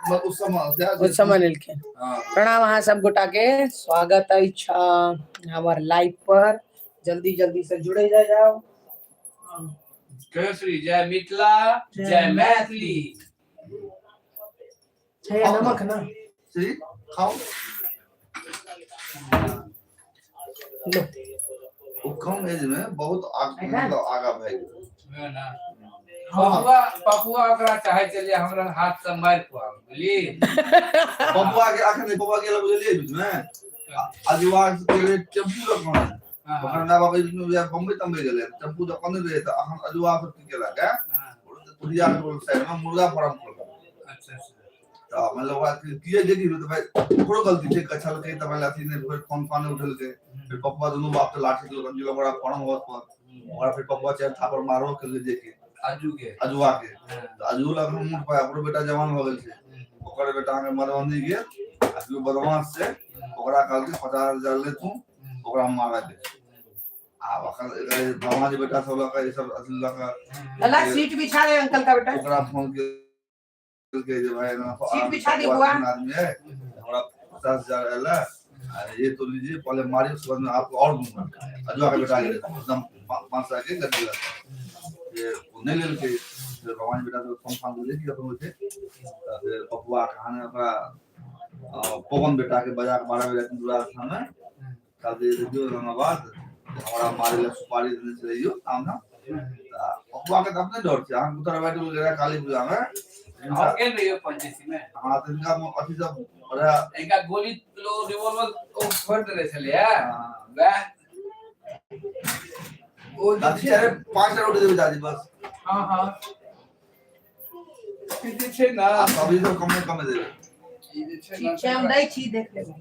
उस समय लेलखिन। प्रणाम अहाँ सब गोटा के, स्वागत अछि हमर लाइव पर। जल्दी जल्दी से जुड़े जा जाओ। जय श्री, जय मिथिला, जय मैथिली। है नमक ना श्री खाओ। लो। ओ कम एज में बहुत मतलब आगा भए गेल। ना पपुआ, पपुआ ओकरा चाहे छलियै हमरा हाथ से मारि खुआब, बुझली? पपुआ के अखन नहि, पपुआ गेल बुझलियै बीच में अजुआ के टेम्पू रखने। ओकर माय बाप बीच में बम्बई तम्बई गेलै, टेम्पू तऽ कने रहै, तऽ अखन अजुआ सब की केलक है, तुरिया टोल साइड में मुर्गा फार्म खोललक। अच्छा अच्छा। तऽ मतलब ओकरा किए जे कि तऽ भाई ओकरो गलती छै, कछलकै तऽ मानि अथी नहि, फेर फोन फान उठेलकै, फेर पप्पा दुनू बाप के लाठी देलक गेल ओकरा फार्म हाउस पर। ओकरा फेर पप्पा चारि थापड़ मारबो केलकै जे कि अजू के, अजुआ के। तऽ अजुओ लग मुठ पाय, ओकरो बेटा जवान भऽ गेल छै। ओकर बेटा अहाँके मधुबनी गेल आ केओ बदमाश छै, ओकरा कहलकै 50,000 ले तू ओकरा मारऽ के। आब अखन भगवान के बेटा सब लऽ कऽ ई सब अथी लऽ कऽ लला सीट बिछा दे अंकल का बेटा। ओकरा फोन केलकै जे भाई एना सीट बिछा दे बुआ। आदमी है, हमरा 50,000 आयल है, आ ये तो लीजिए, पहले मारिए उसके बाद मैं आपको और दूंगा। अजुआ के बेटा गेलै एकदम 5 साल के गड्डी लगा जे ओ नहि लेलकै। फेर भगवान के बेटा सब फोन फान बुझे कि अपन होइ छै, तऽ फेर पपुआ कहानी ओकरा पवन बेटा के बजा के 12 बजे राति में दुरा स्थान में कहलकै जे देखियौ हमरा बात हमरा मारे लए सुपारी देने छलैयो आम ना। तऽ पपुआ के तऽ अपने डर छै। अहाँ उतर बैठ गेल काली पूजा में। हम गेल रहियो पंचेसी में। हाँ, तऽ हिनका अथी सब बड़ा इनका गोली लो रिवॉल्वर ओ फोड़ देने छलैया वएह ओ जे दादी छै। चारि पाँच टा रोटी देबै दादी बस। हाँ हाँ, ई जे छै ना आ सब्जी सब कमे कमे देबै। ई जे छै ना। ठीक छै, हम दै छी, देख लेबै।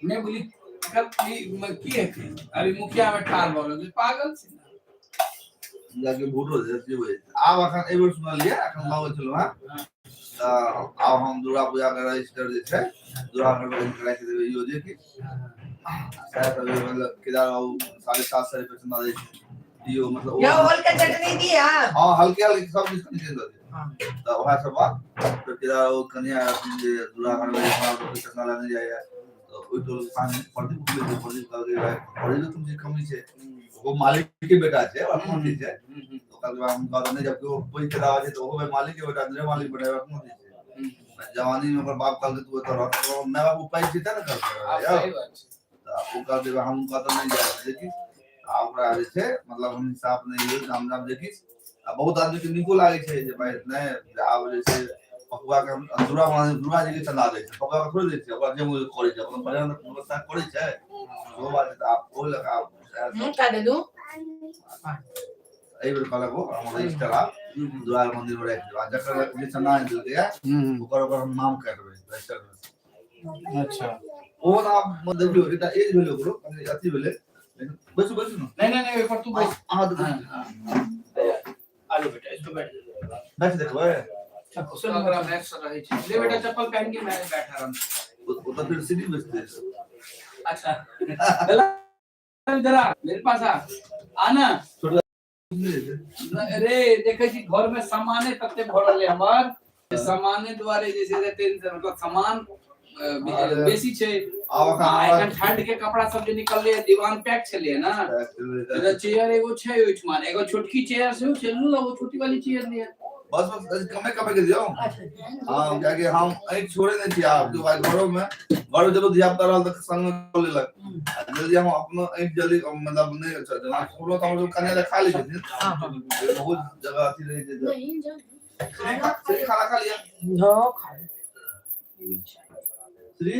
नहि बुझली की हेतै, अभी मुखिया मे ठाढ़ भऽ गेल, पागल छै ने। जाके भूटो दे देबै। आब अखन एहि बेर सुनलियै, अखन गाँव गेल छलहुँ हेँ, तऽ आब हम दुर्गा पूजा के रजिस्टर जे छै दुर्गा घर में राखि देबै। इहो जे कि सएह सब मतलब केदार बाबू 750 रुपया चंदा दै छै, इहो मतलब यौ हल्का चटनी दिया। हाँ, हल्के हल्के सब चीज कनि दऽ दियौ। तऽ उएह सब बात फेर केदार बाबू कनिया रहथिन जे दुर्गा घर में हमरा सबके चंदा लेने जाइए, तऽ ओहि टोल सामने प्रदीप उठलै छै। प्रदीप कहलकै भाइ प्रदीप तुम जे कमी छै, ओ मालिक के बेटा छै, ओकरा कोन चीज छै। ओकर बाद हम कहलहुँ नहि, जब केओ पैघ के दावा छै तऽ ओहो भाइ मालिक के बेटा नहि, मालिक बेटा कोन चीज छै। जवानी में ओकर बाप कहलकै तू एतऽ रह, माय बाप पैघ छै तेँ ने कहलकै। सही बात छै। तऽ ओ कहलकै हम कतऽ नहि जायब, देखी आ ओकरा जे छै मतलब हम हिसाब नहि होय दाम दाम देखी। आ बहुत आदमी के नीको लागै छै जे भाइ नहि, आब जे छै पपुआ के दुर्गा दुर्गा जी के चंदा दै छै, पपुआ के थोड़े दै छै। ओकरा जे मोन करै छै, अपन पर्यावरण व्यवस्था करै छै, सेहो बात छै। तऽ आब ओहि लऽ कऽ आब का दे दू। एहि बेर कहलक ओ हम रजिस्टर आब दुर्गा मंदिर में राखि देब आ जकर जे चंदा नहि देलकै ओकर ओकर हम नाम काटबै रजिस्टर में। अच्छा। ओ तऽ आब देखियौ एकटा एज भेलै ओकरो, कनि अथी भेलै। बैसू बैसू ने। नहीं नहीं नहीं, ओहि पर तू बैस। अहाँ तऽ हाँ, आलू बेटा, इसको बैठ। बैठ देखबै। ओकरा मैक्स रहै छै। ले बेटा, चप्पल पहन के मैं बैठ आराम से। ओ तऽ फिर सीढ़ी बैसतै। अच्छा, इधर आ, मेरे पास आ, आना। अरे देखै छी घर में सामाने तते भरल है हमर, सामाने दुआरे जे छै से टेंशन, मतलब सामान बेसी छै। आब आ एखन ठंड के कपड़ा सब जे निकलले दीवान पैक छलै ना। चेयर एगो छै ओहिठमा, एगो छोटकी चेयर सेहो छै ने, वो छोटी वाली चेयर नहीं है। बस बस, कमे कमे के दियौ। हाँ, कियाकि हम ऐंठ छोड़े नहि छी आब के भाई घरो में, घर में जब धिया पुता रहल तऽ संग में कऽ लेलक। जल्दी हम अपनो ऐंठ जल्दी मतलब नहि, जेना छोड़ो तऽ हम सब कन्या लए खा लै छथिन, बहुत जगह अथी रहै छै। श्री खाना खा लिया। हाँ, खा। श्री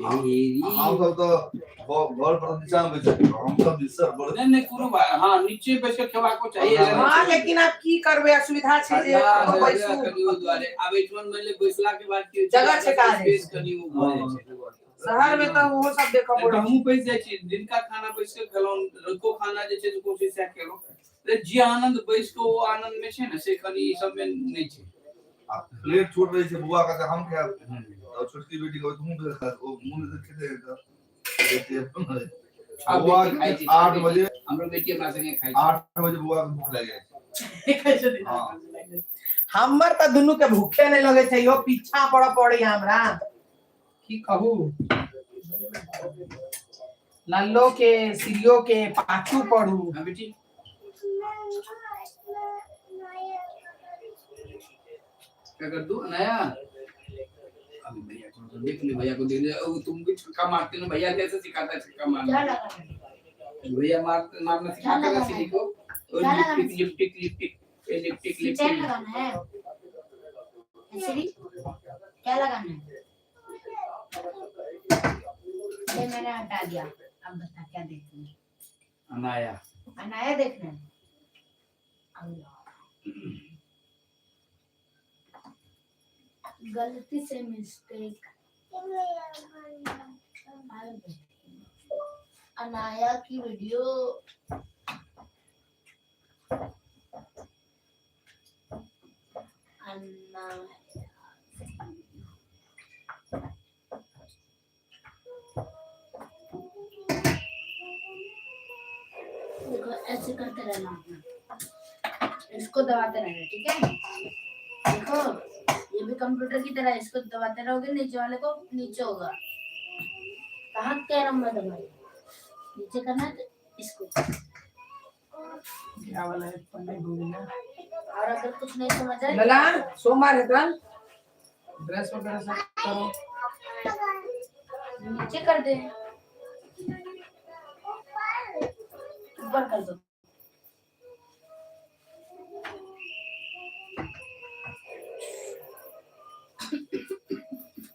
हम सब तऽ घर पर नीचा में बैसल, हम सब बिस्तर पर। नहीं नहीं, कोनो बात, हाँ, नीचे बैठ के खेबाको चाहिए। हाँ, लेकिन आप की करबै, असुविधा छै जे कतौ बैसू। कनि ओ दुआरे आब एहिठमन मानि ले बैसला के बाद की होइ छै, जगह छेका जाइ स्पेस कनि ओ भऽ जाइ छै। शहर में तऽ ओहो सब देखऽ तऽ पड़ै। हमहूँ बैस जाइ छी, दिनका खाना बैस के खेलहुँ, रतुको खाना जे छै से कोशिश सएह केलहुँ। तऽ जे आनंद बैस कऽ ओ आनंद मे छै ने से कनि ई सब मे नहि छै। आ प्लेट छोट रहै छै, बौआ कहतै हम खायब, तऽ छोटकी बेटी कहबै तू खा, ओ मुँह से खेतै तऽ बेटी अपन रहै। आब बौआ बेटी खाइ छै, 8 बजे, हमरो बेटी हमरा संगे खाइ छै। 8 बजे बौआ के भूख लागि जाइ छै। हँ। हमर तऽ दुनू के भूखे नहि लगै छै, इहो पीछा पड़ऽ पड़ै हमरा, की कहू, लल्लो के सिरियो के पाछू पड़ू। हाँ बेटी, क्या कर दू नया? अभी भैया को तो देख ले, भैया को देख ले। ओ, तुम भी छक्का मारते हो, भैया कैसे सिखाता है छक्का मारना? क्या लगाना है? भैया मार मारना सिखाता है लगाना सीढ़ी को। ओ, क्या लगाना लिपटिक लिपटिक लिपटिक ये लिपटिक चैन लिपटिक लगाना है ऐसे भी क्या लगाना है? ये मैंने हटा दिया, अब बता क्या देखना है? अनाया। अनाया देखना है। अल्लाह। गलती से मिस्टेक। अनाया की वीडियो अनाया देखो, ऐसे करते रहना अपना, इसको दबाते रहना, ठीक है? देखो, ये भी कंप्यूटर की तरह, इसको दबाते रहोगे नीचे वाले को, नीचे होगा। कहाँ कैरम में दबाइए, नीचे करना है तो इसको। क्या वाला है, पन्ने हो गया। और अगर कुछ नहीं समझ आए लला, सोमवार है कल, ड्रेस वगैरह सब करो। नीचे कर दे, ऊपर कर दो।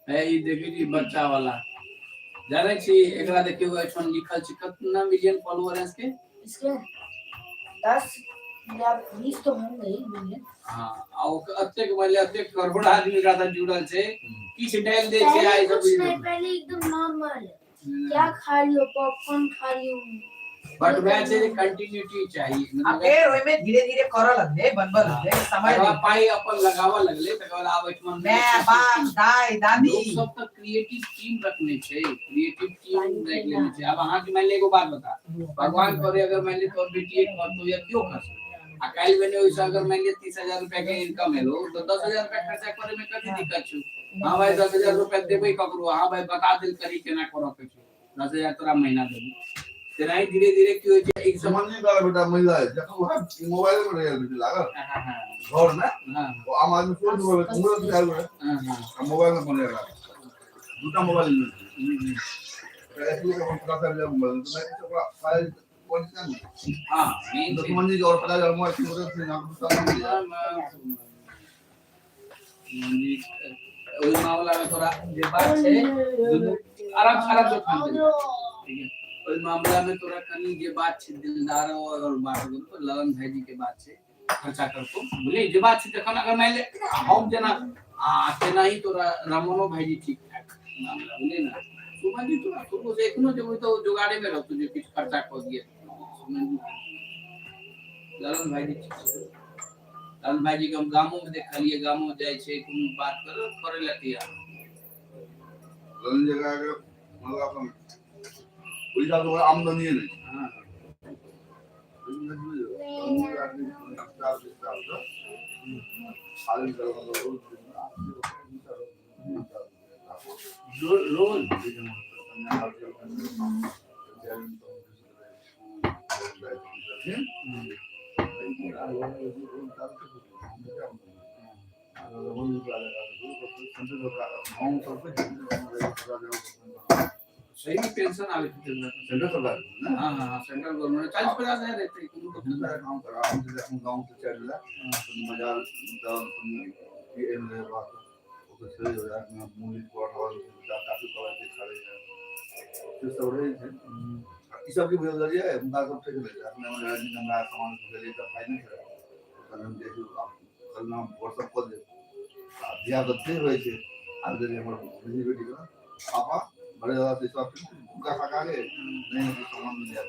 है ई देखै छी बच्चा वाला जानै छी, एकरा देखियौ, एहिठाम लिखल छै कितना मिलियन फॉलोअर है इसके? इसके 10 या 20 तो होंगे ही मिलियन। हाँ, आ ओ एतेक मानि लिअ एतेक करोड़ आदमी एकरा साथ जुड़ल छै, किछु डालि दै छै पहले आइ सब कुछ नहीं, पहले एकदम नॉर्मल, क्या खा रही हो, पॉपकॉर्न खा रही हूँ। बट वएह छै जे कंटिन्यूटी चाही। आ फेर ओहिमे धीरे धीरे करऽ लगलै, बनबऽ लगलै, समय तकर बाद पाइ अपन लगाबऽ लगलै, तकर बाद आब एहिठमा माय बाप दाय दादी। लोक सब तऽ क्रिएटिव टीम रखने छै, क्रिएटिव टीम राखि लेने छै। आब अहाँके मानि लिअ एगो बात बता, भगवान करे अगर मानि लिअ तोहर बेटी करतौ या केओ कर, आ काल्हि भेने ओहिसँ अगर मानि लिअ 30,000 रुपया के इनकम एलो तऽ 10,000 रुपया खर्चा करे में कथी दिक्कत छौ? हाँ भाई, 10,000 रुपया देबै ककरो, हाँ भाई बता देल करी केना करऽ के छै, 10,000 तोरा महीना देबौ। तेनाही धीरे धीरे की होइ छै एक समय सुमन जी का बेटा महिला है, जखन वएह मोबाइल में रहै बेटी लागल घर में, ओ आम आदमी सोच मोबाइल उम्र से आयल रहे आ मोबाइल में फोन लागल, दूटा मोबाइल लेने छै। ऐसे के हम 50,000 मोबाइल तो मैं ओकरा फाइल कोन छै। हाँ, मेन छै। सुमन जी के और 50,000 मोबाइल से नाम सामने लिया। ओहि मामला में तोरा जे बात छै दुनू आराम आराम से खान दे, ठीक है? ओहि मामला में तोरा कनि जे बात छै दिलदार अगर बात करू तऽ ललन भाईजी के बात छै खर्चा करतो, बुझलियै जे बात छै? तखन अगर मानि ले हम जेना आ तेनाही तोरा रमनो भाईजी ठीक ठाक मामला, बुझलियै ने? सुमन जी तोरा थोड़ो से एखनो जेबै तऽ जोगाड़े में रहतो जे किछु खर्चा कऽ दिए सुमन जी। ललन भाईजी ठीक छै। ललन भाईजी के हम गामो में देखलियै, गामो जाइ छै, कोनो बात करे लए तैयार। ललन जगह के मतलब अपन ओहि हिसाब से ओकरा आमदनी नहि छै। रोज सही में पेंशन आबै छै? सेंट्रल सरकार ने। हाँ हाँ, सेंट्रल गवर्नमेंट 40-50 हजार रहते कोनो जिनका काम करा हम जैसे अपन गांव से चल रहा बाजार ये बात ओकर छे हजार में मूली परोठा काफी क्वालिटी खा रहे हैं, से सब रहै छै। ई सब की बुझल जाइए, हुनका सब ठीक रहै छै। अपने हमरा सामान बुझलियै तऽ पाइ नहि छै, तखन हम देखियौ कल नाम व्हाट्सअप कऽ देब आ धिया पुता से होइ छै। आब जे हमर बेटी बेटीके पापा बड़े दादा से सब हुनका खा के नहीं सामान मिल जाए।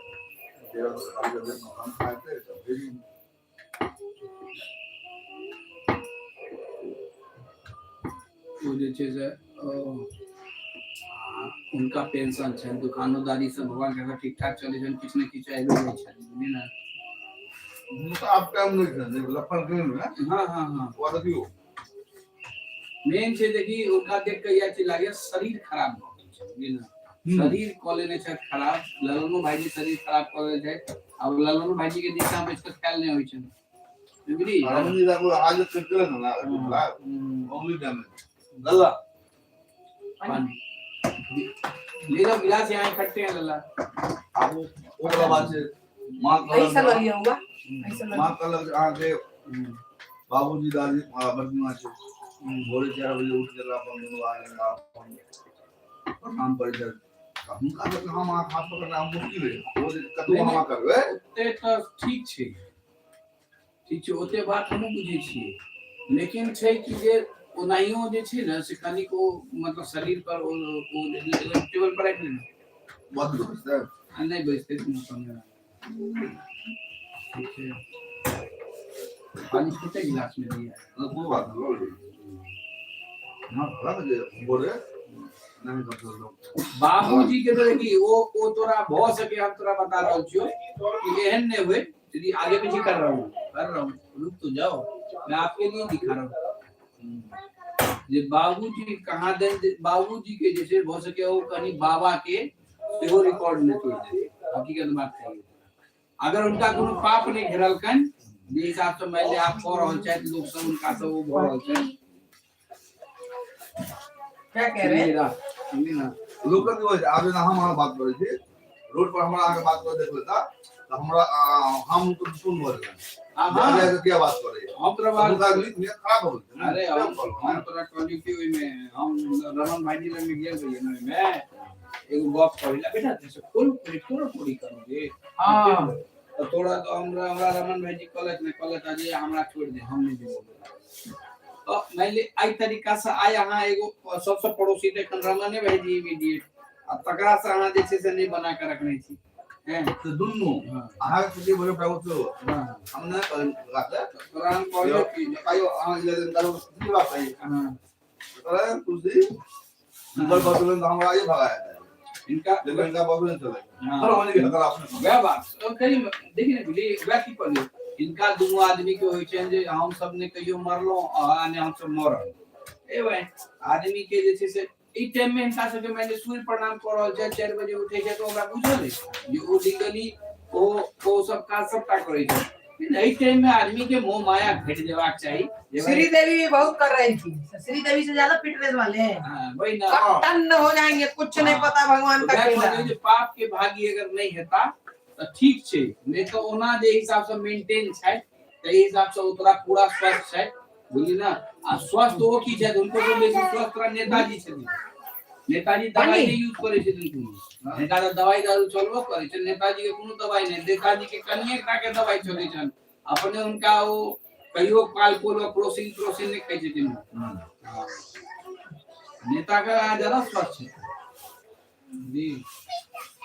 13 खाली कर दे, मकान खाए थे तब भेजी। ओ जे छै से आ, हुनका पेंशन छनि, दुकानोदारी सब भगवान के ठीक ठाक चलै छनि, किछु ने किछु आबि जाइ छनि, बुझलियै ने? हुनका आब टाइम नहि छनि, लफड़ गेल ने। हँ हँ हँ ओ देखियौ। मेन छै जे कि हुनका देख के इएह चीज लागैया, शरीर खराब भऽ गेल छै, बुझलियै ने? शरीर कऽ लेने छथि खराब। ललनो भाईजी शरीर खराब कऽ लेने छथि। आब ललनो भाईजी के नीचा बैस कऽ खायल नहि होइ छनि, बुझली? रमणी बाबू आज कट गेल ने। उंगली डैमेज लल्ला। पानी ले जाओ, गिलास यहाँ इकट्ठे हैं लल्ला। आब ओ वाला बात छै, माँ ऐसा कहलक लगिए हुआ ऐसा लग माँ कहलक जे अहाँके बाबूजी दादी बड़की माँ छै, भोरे 4 बजे उठि गेल, अपन दुनू आदमी अपन प्रणाम करै छथि। तऽ हुनका सबके हम अहाँ हाथ पकड़ना मुश्किल है, ओ जे कतबो हम अहाँ करबै। ओते तऽ ठीक छै, ठीक छै, ओते बात हमहूँ बुझै छियै, लेकिन छै कि जे ओनाहियो जे छै ने से कनिक ओ मतलब शरीर पर ओ ओ टेबल पर राखि लेने। बन्द भऽ जेतै। आ नहि बैसतै कोनो समय, ठीक छै। पानी छोटे गिलास में दिया है। नहि, कोनो बात नहि, लऽ लिअ। माँ कहलक जे भोरे नहि कतौ लोक बाबूजी के तो देखी, ओ तोरा भऽ सके, हम तोरा बता रहल छियो कि एहन नहीं हुए। यदि आगे पीछे कर रहा हूँ, कर रहा हूँ, रुक तो जाओ, मैं आपके लिए दिखा रहा हूँ जे बाबूजी कहाँ देन, बाबूजी के जैसे भऽ सके ओ कहीं बाबा के सेहो रिकॉर्ड नहि तोड़ दे। हकीकत बात कहिए, अगर उनका कोनो पाप नहि घेरलकनि, जे हिसाब से मान ले आप कऽ रहल छथि, लोक सब हुनका सब ओ भऽ रहल छथि। क्या कह रहे हैं? सुनली ना? लोकक की होइ छै, आब जेना हम अहाँ बात करै छी, रोड पर हमरा अहाँके बात कर देख लेता तऽ हमरा हम हुनकर दुश्मन भऽ जेबै। हाँ। किया बात करै? हम तोरा बात हुनका नियत खराब हो गेल। अरे हम तोरा कहलियो कि ओहिमे हम रमन भाईजी लग में गेल रहियै ने, ओहिमे एगो गप कहली, बेटा जैसे खोल पूरी पूरा पूरी करोगे। तो तोरा तो हमरा हमरा रमन भाईजी कहलक ने, कहलक जे हमरा छोड़ दे, हम नहीं जेबो। तो मान ले एहि तरीका से आइ अहाँ एगो सबसे पड़ोसी तऽ एखन रमने भाईजी इमीडिएट, आ तकरा से अहाँ जे छै से नहि बना के रखने छी हैं। से दुनू अहाँके खुशी भरे प्राप्त हो। हम नहि कहलियै। तोरा हम कहलियो कि कहियो अहाँ ले करो की बात है। तोरा खुशी हुनकर बदले तऽ हमरा ये भगाया जाए। इनका लेकिन इनका बदले चले। हाँ। होने के खिलाफ। वएह बात ओ कही देखी ने बुझली, वएह की कहलियौ, हिनका दुनू आदमी के होइ छनि जे हम सब ने कहियो मरलहुँ आ ने हम सब मरल। ए भाई, आदमी के जे छै से ई टाइम में हिनका सबके मानि लिअ सूर्य प्रणाम कऽ रहल छै, 4 बजे उठै छै, तऽ ओकरा बुझल अछि जे ओ लीगली ओ सब काज सबटा करै छै। लेकिन एहि टाइम में आदमी के मोह माया घटि जेबाक चाही जे भाई- श्रीदेवी भी बहुत कर रही थी, श्रीदेवी से ज्यादा फिटनेस वाले हैं। हाँ, वही ना। सब टन हो जाएंगे, कुछ नहीं पता भगवान का वएह खेला। कहलियौ जे पाप के भागी अगर नहि हेता तऽ ठीक छै, नहि तऽ ओना जे हिसाब से मेंटेन छै ताहि हिसाब से ओ तोरा पूरा स्वस्थ छै, बुझली ना? आ स्वस्थ ओ की छथि, हुनको से बेसी स्वस्थ तोरा नेताजी छथिन। नेताजी दवाई पानी? नहि यूज करै छथिन कोनो। नेता तऽ दवाई दारू चलबो करै छै, नेताजी के कोनो दवाई नहि। नेताजी के कनिये टा के दवाई चलै छनि अपने। हुनका ओ कहियो काल कोनो क्रोसिन त्रोसिन नहि खाइ छथिन। हाँ। नेता के ज्यादा स्वस्थ छै जी।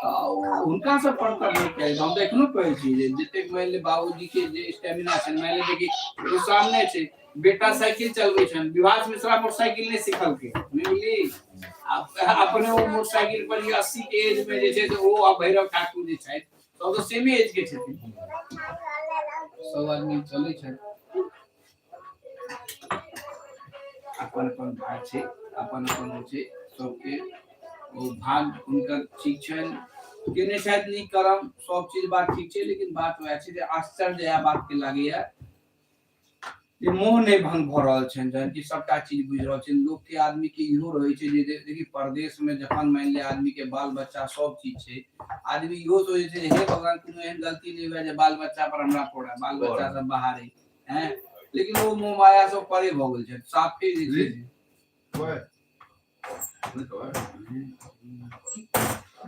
तऽ हुनका सब पर तऽ नहि कहै, हम तऽ एखनो कहै छी जे जतेक मानि ले बाबूजी के जे स्टेमिना छै, मानि ले कि ओ सामने छै, बेटा साइकिल चलबै छनि, विभास मिश्रा मोटरसाइकिल नहि सिखलकै, बुझली? अपने ओ मोटरसाइकिल पर ई 80 के एज में जे छै से ओ आ भैरव ठाकुर जे छथि, सब तऽ सेमे एज के छथिन, सब आदमी चलै छथि। अपन अपन भाग छै, अपन अपन होइ छै सबके ओ भाग। हुनकर ठीक छनि, केने छथि नीक करम, सब चीज बात ठीक छै, लेकिन बात वएह छै जे आश्चर्य इएह बात के लागैया जे मोह नहि भंग भऽ रहल छनि, जहन कि सबटा चीज बुझि रहल छनि। लोक के आदमी के इहो रहै छै जे देखी परदेश में जखन मानि ले आदमी के बाल बच्चा सब चीज छै, आदमी इहो सोचै छै जे हे भगवान, कोनो एहन गलती नहि हुए जे बाल बच्चा पर हमरा पड़े, बाल बच्चा सब बाहर है हैं, लेकिन ओ मोह माया सब परे भऽ गेल छै साफे जे छै से। ओए नहि तो ओए।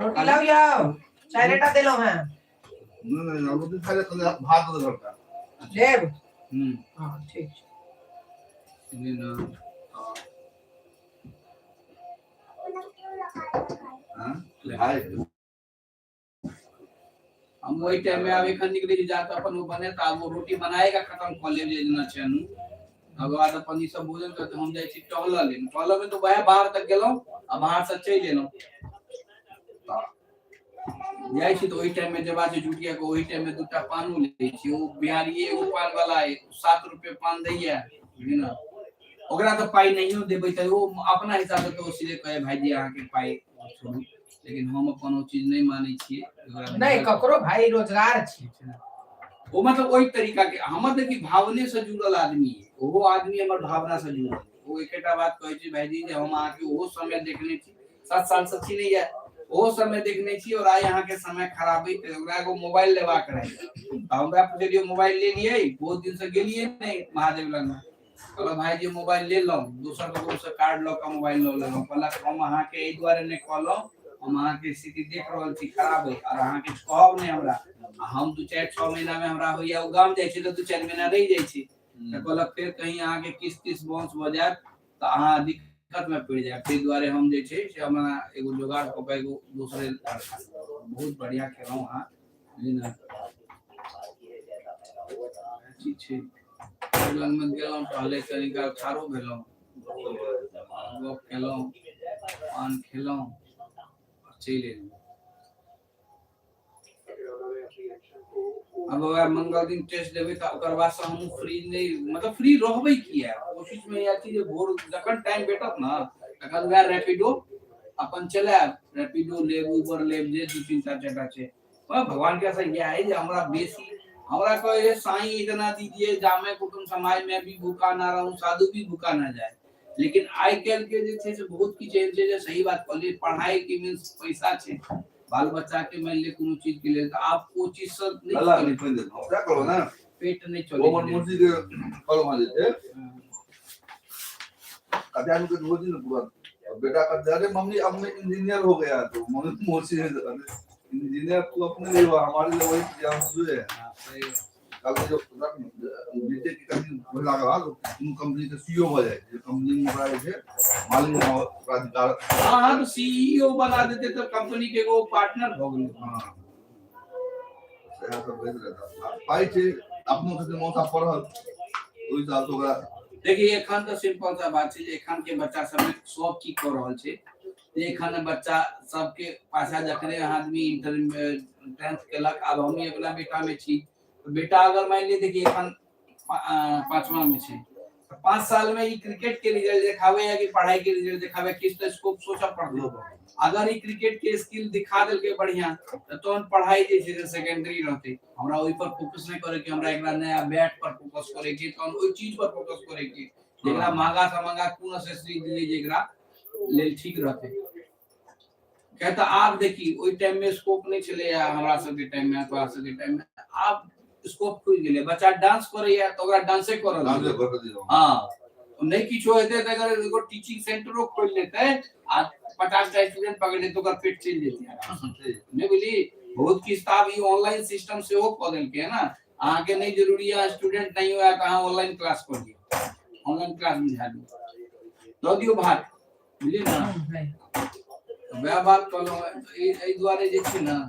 रोटी लाओ जाओ, चाय रेटा देलो हैं। नहीं नहीं, रोटी खा ले तो भात दे घर का। लेब? हाँ, ठीक। नहीं ना। हाँ भाई। हम ओहि टाइम में आब एखन निकलै छी जा तऽ अपन ओ बने तऽ आब ओ रोटी बनाएके खतम कऽ लेब जे जेना छै अनु। ओकर बाद अपन ई सब भोजन करते हम जाइ छी टहलऽ लेल। टहलऽ मे तऽ वएह बाहर तक गेलहुँ आ बाहर से चलि एलहुँ। तऽ जाइ छी तऽ ओहि टाइम में जेबा छै झुटिया के ओहि टाइम में दूटा पानो लै छी। ओ बिहारिये एगो पान वाला अइ, 7 रुपए पान दैया, बुझलियै ने। ओकरा तऽ पाइ नहियो देबै तऽ ओ अपना हिसाब से तऽ ओ सीधे कहै भाईजी अहाँके पाइ छोड़ू, लेकिन हम अपन ओ चीज नहि मानै छियै ओकरा। नहि, ककरो भाई रोजगार छी। ओ मतलब ओहि तरीका के हमर देखी भावने से जुड़ल आदमी है। ओहो आदमी हमर भावना से जुड़ल है। ओ एकेटा बात कहै छै भाईजी जे हम अहाँके ओहो समय देखने छी, 7 साल से छी नहीं है, ओहो समय देखने छी और आइ अहाँके समय खराब है। तऽ ओकरा एगो मोबाइल लेबाक रहै तऽ हमरा पुछलियै मोबाइल ले लियै, बहुत दिन से गेलियै नहि महादेव लगमे। कहलक भाईजी मोबाइल लेलहुँ, दोसर ककरो से कार्ड लऽ कऽ मोबाइल लऽ लेलहुँ। कहलक हम अहाँके एहि दुआरे नहि कहलहुँ, हम अहाँके स्थिति देख रहल छी खराब है और अहाँ किछु कहब नहि हमरा आ हम 2, 4, 6 महीना मे हमरा होइया ओ गाम जाइ छी तऽ 2, 4 महीना रहि जाइ छी। तऽ कहलक फेर कहीं अहाँके किस्त तिस्त बाउंस भऽ जायत तऽ अहाँ दिक्कत मे पड़ि जायब, ताहि दुआरे हम जे छै से हमरा एगो जोगाड़ कऽ कऽ एगो दोसरे। बहुत बढ़िया केलहुँ अहाँ, बुझलियै ने। ठीक छै, लगमे गेलहुँ टहले, कनी काल ठाढ़ो भेलहुँ, गप केलहुँ, पान खेलहुँ, चलि एलहुँ। अब वएह मंगल दिन टेस्ट देबै तऽ ओकर बाद से हमहूँ फ्री नहि, मतलब फ्री रहबै किया, कोशिश मे इएह छी जे भोर जखन टाइम भेटत ने तखन वएह रैपिडो अपन चलायब, रैपिडो लेब, उबर लेब, जे 2, 3, 4, 4 टा छै। पर भगवान के आशा इएह है जे हमरा बेसी हमरा कहे साईं इतना दीजिए जामे कुटुंब समाज में भी भूखा ना रहूं, साधु भी भूखा ना जाए। लेकिन आइ काल्हि के जे छै से बहुत किछु एहन छै जे सही बात कहलियै, पढ़ाई के मीन्स पैसा छै, बाल बच्चा के मानि लिअ कोनो चीज के लेल तऽ आब ओ चीज सब नहि अल्लाह चलै। नहीं पानि देलहुँ, क्या करू ने। पेट नहि चलै ओ हमर छलै। मुर्सी के कहलहुँ जे छै कते आदमी के रोज ने पूरा बेटा कहते अरे मम्मी अब मैं इंजीनियर हो गया, तो मम्मी मौसी है, अरे इंजीनियर तू अपने लिए हुआ, हमारे लिए वही हम हुए हैं। हाँ, सही बात। कल जो बीटेक के कभी भेलाके बाद कोनो कंपनी के सीईओ भऽ जाइ छै, कंपनी मे ओकरा जे छै मालिक ओकरा अधिकार। हाँ हाँ, तो सीईओ बना देते तो कंपनी के एगो पार्टनर भऽ गेलै। हाँ, सएह सब होइत रहता। पाइ छै अपनो से मौसा पढ़ल ओहि हिसाब से ओकरा। देखिए एखन तऽ सिंपल सा बात छै जे एखन के बच्चा सब सब की कऽ रहल छै जे एखन बच्चा सबके पाछा जखने आदमी इंटर टेंथ केलक, आब हमही अपना बेटा में छी, बेटा अगर मान लिअ देखिए एखन पांचवा में छै, तऽ 5 साल में ई क्रिकेट के रिजल्ट देखावे या कि पढ़ाई के रिजल्ट देखावे, किछु तऽ स्कोप सोचऽ पड़तै। अगर ई क्रिकेट के स्किल दिखा देलकै बढ़िया तऽ तहन पढ़ाई जे छै से सेकेंडरी रहतै। हमरा ओहि पर फोकस नहि करे के, हमरा एकरा नया बैट पर फोकस करे के, तहन ओहि चीज पर फोकस करे के जेकरा महंगा से महंगा कोन एसेसरी दिए जेकरा लेल ठीक रहतै। किया तऽ आब देखी ओहि टाइम में स्कोप नहि छलैया हमरा सबके टाइम में, तोरा सबके टाइम में। आब स्कोप खुलि गेलै, बच्चा डांस करैया तऽ ओकरा डांसे करऽ डांसे दियौ। करऽ दियौ। हाँ, नहि किछो हेतै तऽ अगर एगो टीचिंग सेंटरो खोलि लेतै आ 50 टा स्टूडेंट पकड़ि लेतै, ओकर पेट चलि जेतै आराम से। नहि बुझली, बहुत किछु तऽ आब ई ऑनलाइन सिस्टम सेहो कऽ देलकै है ने। अहाँके नहि जरूरी है स्टूडेंट नहीं हुआ तऽ अहाँ ऑनलाइन क्लास कऽ लियौ, ऑनलाइन क्लास बुझा दियौ, दऽ दियौ भात, बुझलियै ने। वएह बात कहलहुँ, एहि दुआरे जे छै ने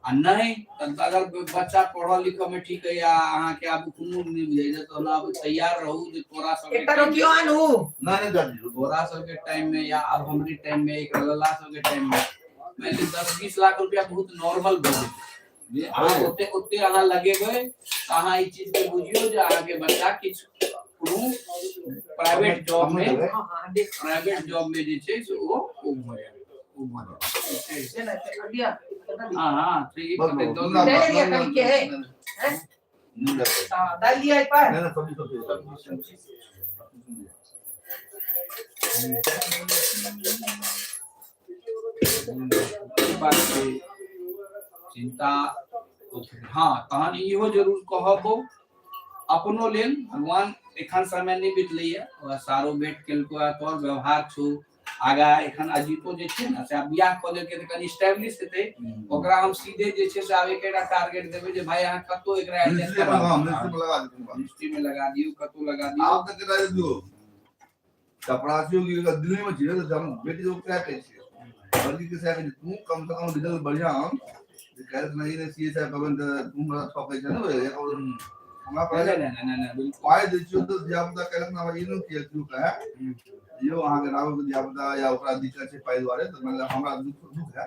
आ नहि तऽ अगर बच्चा पढ़ऽ लिखऽ मे ठीक है या अहाँके आब कोनो नहि बुझाइ छै तहन आब तैयार रहू जे तोरा सबके एकटा रोटियो आनू। नहि नहि दादी। तोरा सबके टाइम में या आब हमरे टाइम में, एक लल्ला सबके टाइम में मानि लिअ 10-20 लाख रुपया बहुत नॉर्मल भऽ जेतै जे अहाँ ओते ओते अहाँ लगेबै तऽ अहाँ ई चीज के बुझियौ जे अहाँके बच्चा किछु कोनो प्राइवेट जॉब में हाँ हाँ, देख। प्राइवेट जॉब में जे छै से ओ भऽ जायत, ओ भऽ जायत। ले ना, दिया, कितना दिया? हाँ हाँ, ठीक बस है। बस, दो ले लिया कहीं के है? हैं? नहीं लगता। हाँ, डाल दिया एक बार। नहीं नहीं, सब्जी सब्जी बात छै चिंता। हाँ, तहन इहो जरूर कहबो अपनो लेल भगवान एखन समय नहि बितलैया, ओकरा सारो भेट केलको आ तोहर व्यवहार छौ आगा। एखन अजीतो जे छै ने से आब बियाह कऽ लेलकै तऽ कनि स्टैब्लिश हेतै। ओकरा हम सीधे जे छै से आब एकेटा टारगेट देबै जे भाई अहाँ कतौ एकरा एडजस्ट मिनिस्ट्री में, हाँ, करा मिनिस्ट्री में लगा दियौ। मिनिस्ट्री में लगा दियौ, कतौ लगा दियौ। आब तक केना दियौ चपरासियो की अगर दिल्ली में छियै तऽ हम बेटी के क्या कहै छियै, लड़की के सएह कहै छियै, तू कम से कम रिजल्ट बढ़िया आन। जे काल्हि नहि नहि सीए साहब कहबनि तऽ तुम हमरा ठकै छै ने हमरा नहि पहिले नहि नहि नहि बिल्कुल। पाइ दै छियौ तऽ धिया पुता कहलक ने हमरा ई नहि किया क्यों कहै यौ अहाँके राहुल के धिया पुता या ओकरा दिक्कत छै पाइ दुआरे तऽ मतलब हमरा दुख दुख है।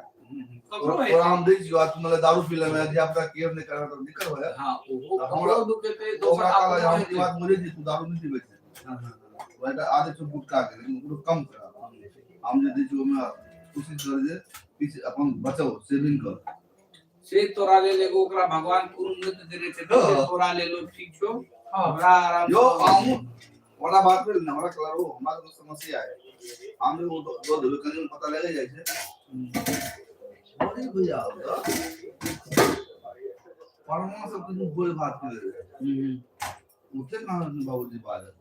ककरो तोरा हम दै छियौ आ तू मतलब दारू पी लेमे धिया पुता केयर नहि करबे तऽ दिक्कत हो जायत। हाँ, ओहो तऽ हमरा ककरो दुख हेतै, तऽ दोसर ओकरा कहलक अपनो हम ई हेतै। बात बुझै छी तू दारू नहि पीबै छै। हाँ, हाँ, वएह आदत छौ गुटखा के लेकिन ओकरो कम कर। हम जे दै छियौ ओहिमे कोशिश कर जे किछु अपन बचाउ सेविंग कर। से तोरा लेल एगो ओकरा भगवान कोनो नहि देने छै से तोरा लेल ओ ठीक छौ। हमरा आराम यो हमहूँ ओकरा बात भेल ने हमरा कहलक ओ हमरा तऽ समस्या है हम ओ दऽ देबै कनि पता लगे जाइ छै। अरे भैया परमा सब किछु भोज भात के लेल ओते कहाँ बाबूजी बाजल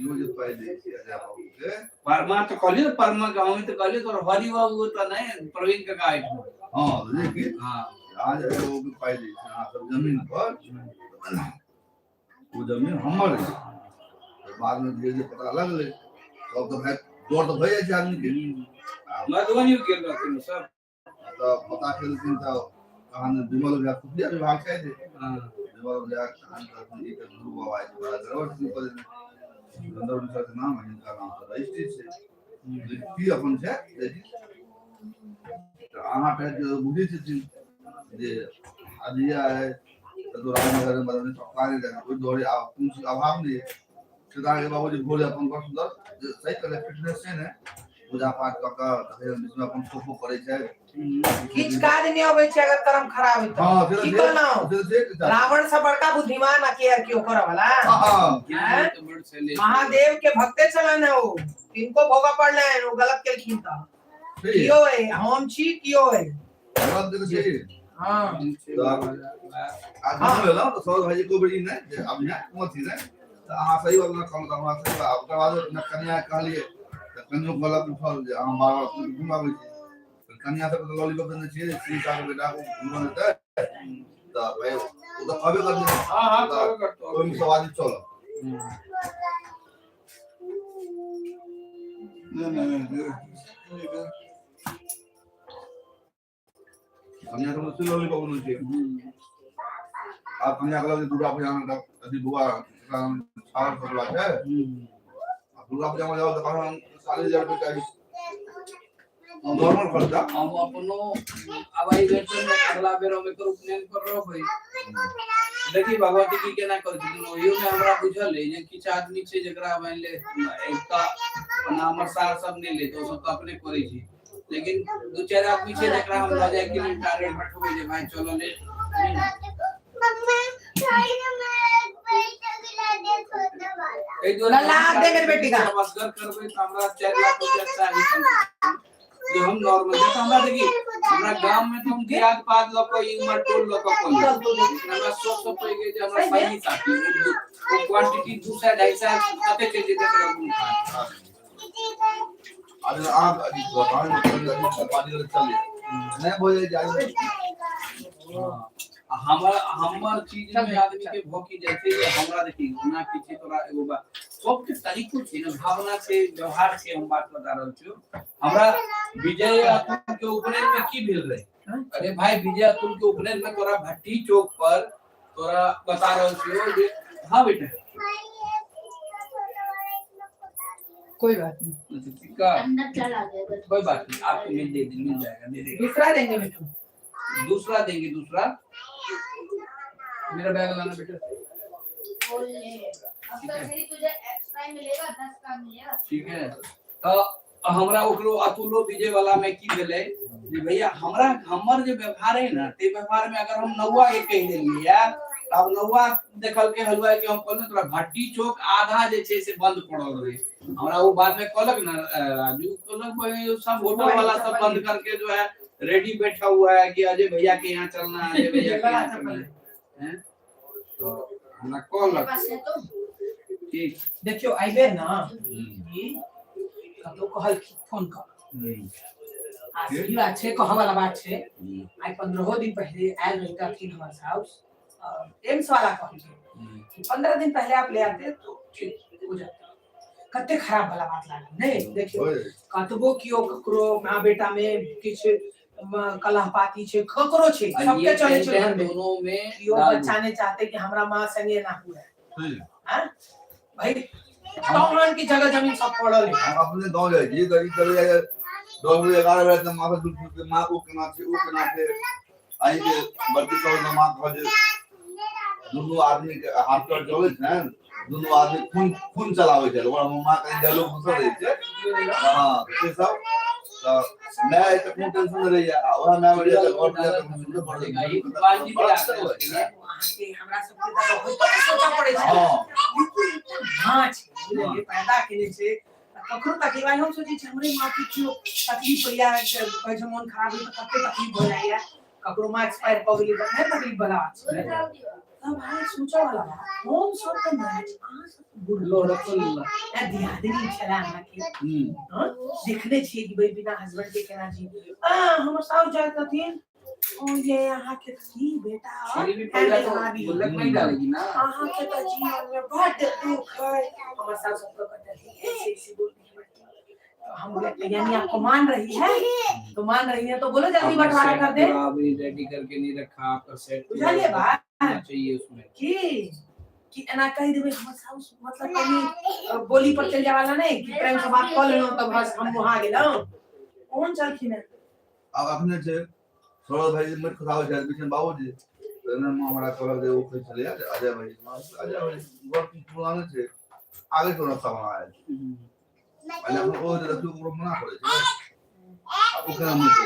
इहो जे पाइ दै छै अजय बाबू के। परमा तऽ कहलियो परमा के हम तऽ कहलियो तोरा हरि बाबू तऽ नहि प्रवीण काका एहिठाम। हाँ लेकिन हाँ आज अजय बाबू के पाइ दै छै अहाँ सब जमीन पर ओ जमीन हमर अछि। बाद में धीरे धीरे पता लगलै तब तऽ भाय डर तऽ भए जाइ छै आदमी के। मधुबनी गेल रहथिन सब। तऽ पता केलखिन तऽ कहाँ विमल भैया खुफिया विभाग छै जे विमल भैया कहाँ कहलखिन ई तऽ गुरु बाबा छै बड़ा गड़बड़ शुरू कऽ देने गंधर्व मिश्रा के नाम है हिनका नाम तऽ रजिस्ट्री छै लेकिन की अपन छै लेकिन तऽ अहाँ टाइप के बुझै छथिन जे अजिया है तऽ तो राजनगर में मधुबनी पक्का नहि रहै ओहि दुआरे आब कोनो चीज अभाव नहि है। सीताके बाबूजी भोरे अपन बड़ सुन्दर जे सही कहले फिटनेस छै ने पूजा पाठ कऽ कऽ तखन बीचमे अपन खोखो करै छै। किछु काज नहि अबै छै अगर कर्म खराब है हाँ, तऽ से की तऽ कहलहुँ से तऽ छै। रावण से बड़का बुद्धिमान आ के आर केओ करऽ वाला। हाँ, ज्ञान तऽ बड़ छलै। महादेव के भक्ते छलन ओ तिनको भोगऽ पड़लनि ओ गलत केलखिन तऽ ठीक। कियो है हम छी कियो है। गलत तऽ छै। हाँ आ जन्म लेलहुँ तऽ सौरभ भाईजी एको बेर ई नहि जे आब यहाँ कोनो चीज नहि तऽ अहाँ सही बात कहलहुँ तऽ हमरा सही बात। ओकर बाद ने कनिया कहलियै तऽ कनियो कहलक उठल जे अहाँ बार बार घुमाबै छी तऽ कनिया सबके तऽ लॉलीपॉप देने छियै श्री साहब बेटा को घुमा देतै तऽ भाई ओ तऽ कहबे करतै। हाँ हाँ कहबे करतौ। ओहिमे सब आदमी चलब। कनिया सबके से लॉलीपॉप देने छियै। आब कनिया कहलक जे दुर्गा पूजा में अथी बौआ छागर छोड़ला छै आ दुर्गा पूजा में जाउ तऽ कहलक 40,000 रुपया चाही नॉर्मल खर्चा। हम अपनो अब एहि बेर तऽ अगला बेर हम एकर उपनयन पर रहबै। देखी भगवती की केना करै छथिन ओहियो में हमरा बुझल है जे किछु आदमी छै जकरा मानि ले एक तऽ ओना हमर सार सब नहि लेत ओ सब तऽ अपने करै छै लेकिन दू चारि आदमी छै जकरा हम लऽ जाय के लेल टारगेट बैठबै जे भाई चलो ले। एहि दुआरे लल्ला, हाथ दे मेरे बेटी का। असगर करबै तऽ हमरा 4 लाख रुपया चाही कम से कम। जे हम नॉर्मल जे तऽ हमरा देखी हमरा गाम में तऽ हम दियाद पात लऽ कऽ ई उमर टोल लऽ कऽ कऽ लेब। लेकिन हमरा सबसँ पैघ जे हमरा संगी साथी ओ क्वांटिटी 200 250 कते चलि जेतै तकर कोनो खास। आज अहाँ अथी पार्टी चलिए नहि भऽ जाइ छै। आ हमर हमर चीज में आदमी के भौकी जाइ छै जे हमरा देखी ओना की छै तोरा एगो बात सबके तरीको छै ने भावना छै व्यवहार छै हम बात बता रहल छियौ। हमरा विजय अतुल के उपनयन में की भेल रहे? अरे भाई विजय अतुल के उपनयन में तोरा भट्टी चौक पर तोरा बता रहल छियौ जे हाँ बेटा। कोई बात नहीं। अच्छा, ठीक है। अंदर चला गया। कोई बात नहीं आपको मिल दे मिल जाएगा दे देगा। दूसरा देंगे बेटू। दूसरा देंगे दूसरा। मेरा बैग लाना बेटा। अब तो फिर तुझे एक्स्ट्रा मिलेगा 10 का मिलेगा। ठीक है तो हमरा ओकरो अतुलो विजय वाला में की भेलै जे भैया हमरा हमर जे व्यवहार है ना ते व्यवहार में अगर हम नौआ के कहि देलियै यार तब नौआ देखल के हलवाई के हम कहलियै तोरा भट्टी चौक आधा जे छै से बंद पड़ल रहे। हमरा वो बाद में कहलक ना राजू कहलक भाई सब होटल वाला सब बंद करके जो है रेडी बैठा हुआ है कि अजय भैया के यहाँ चलना है अजय भैया के यहाँ चलना है। हैं? तो हमरा कहलक पास है तो ठीक। देखियो एहि ना ई कतौ कहलखिन फोन कर आ सही बात छै कहऽ वाला बात छै। आइ 15 दिन पहले आयल रहितथिन हमर साउस एम्स वाला कहलखिन 15 दिन पहले आप ले आते तो ठीक हो जाता। कते खराब वाला बात लागल नहीं। देखियो कतबो कियो ककरो माँ बेटा में किछु कलह पाती छै, ककरो छै, आ सबके ये चलै छै टेंशन घर में। दोनों में केओ डाल बच्चा नहि चाहते कि हमरा माँ संगे ना हुए। हम्म। भाई तहन की जगह जमीन सब पड़ल है। हम अपने गाँव जाइ छी कभी कभी, 10 बजे 11 बजे तक माँ से दूध पूछते, माँ ओ केना छै, ओ केना छै। अहीं के बड़की सब माँ कहल जे दुनू आदमी के हाथ पर चलै छै ने, दुनू आदमी खून खून चलाबै छै। ओकरा माँ कहीं डायलॉग घुसल रहै छै। हँ, से सब तऽ माय तऽ कोनो टेंशन नहि रहैया आ ओएह माय बढ़िया तऽ घर पर जाके सुनबे पड़ै। एक बाल्टी भी डालते हैं उसके लिए। अहाँके हमरा सबके तऽ बहुतो सोचऽ पड़ै छै। लेकिन एकटा माँ छै, बुझलियै, पैदा केने छै तऽ ककरो तकलीफ। आइ हम सोचै छी हमरे माँ के केओ तकलीफ होइया, कहै छै मोन खराब होइया तऽ कते तकलीफ भऽ जाइया। ककरो माँ एक्सपायर कऽ गेलै तऽ नहि तकलीफ वाला बात छै। तब भाई सोचऽ वाला बात, हम सब तऽ नया छी, अहाँ सब तऽ बुढ़ लो रखो लो। दियादनी छलै अहाँके। हूँ। देखने छियै कि भाई बिना हस्बैंड के केना जी। आ हमर साउस जाइत रहथिन, ओ ये अहाँके की बेटा छुरी भी पहले तो गुल्लक में ही डालेगी ना। अहाँके तऽ जीवन में बड दुख है। हमर सास सबके कहते ऐसे ऐसे बोलती है। तो हम बोले, यानी आपको मान रही है तो मान रही है तो बोलो जल्दी आपने बंटवारा सेट कर दे। पूरा अभी रेडी करके नहीं रखा आपका सेट पूरा बुझलिए बात होना चाहिए उसमें। की कि एना कहि देबै हमर साउस, मतलब कनि बोली पर चलि जाय वाला नहि कि प्रेम से बात कऽ लेलहुँ तऽ बस हम वहाँ गेलहुँ। कोन छलखिन हेँ? आब अखने छै सौरभ भाई मरि खसाबै छै बीचमे बाबूजी तऽ एना माँ हमरा कहलक जे ओ कहै छलैया जे अजय भाई, अजय भाई घर पुराने छै, आगे से रस्ता बना आयल आ जखन ओ जे देखियौ ओकरो मना करै छै आ ओ केना मुँह छै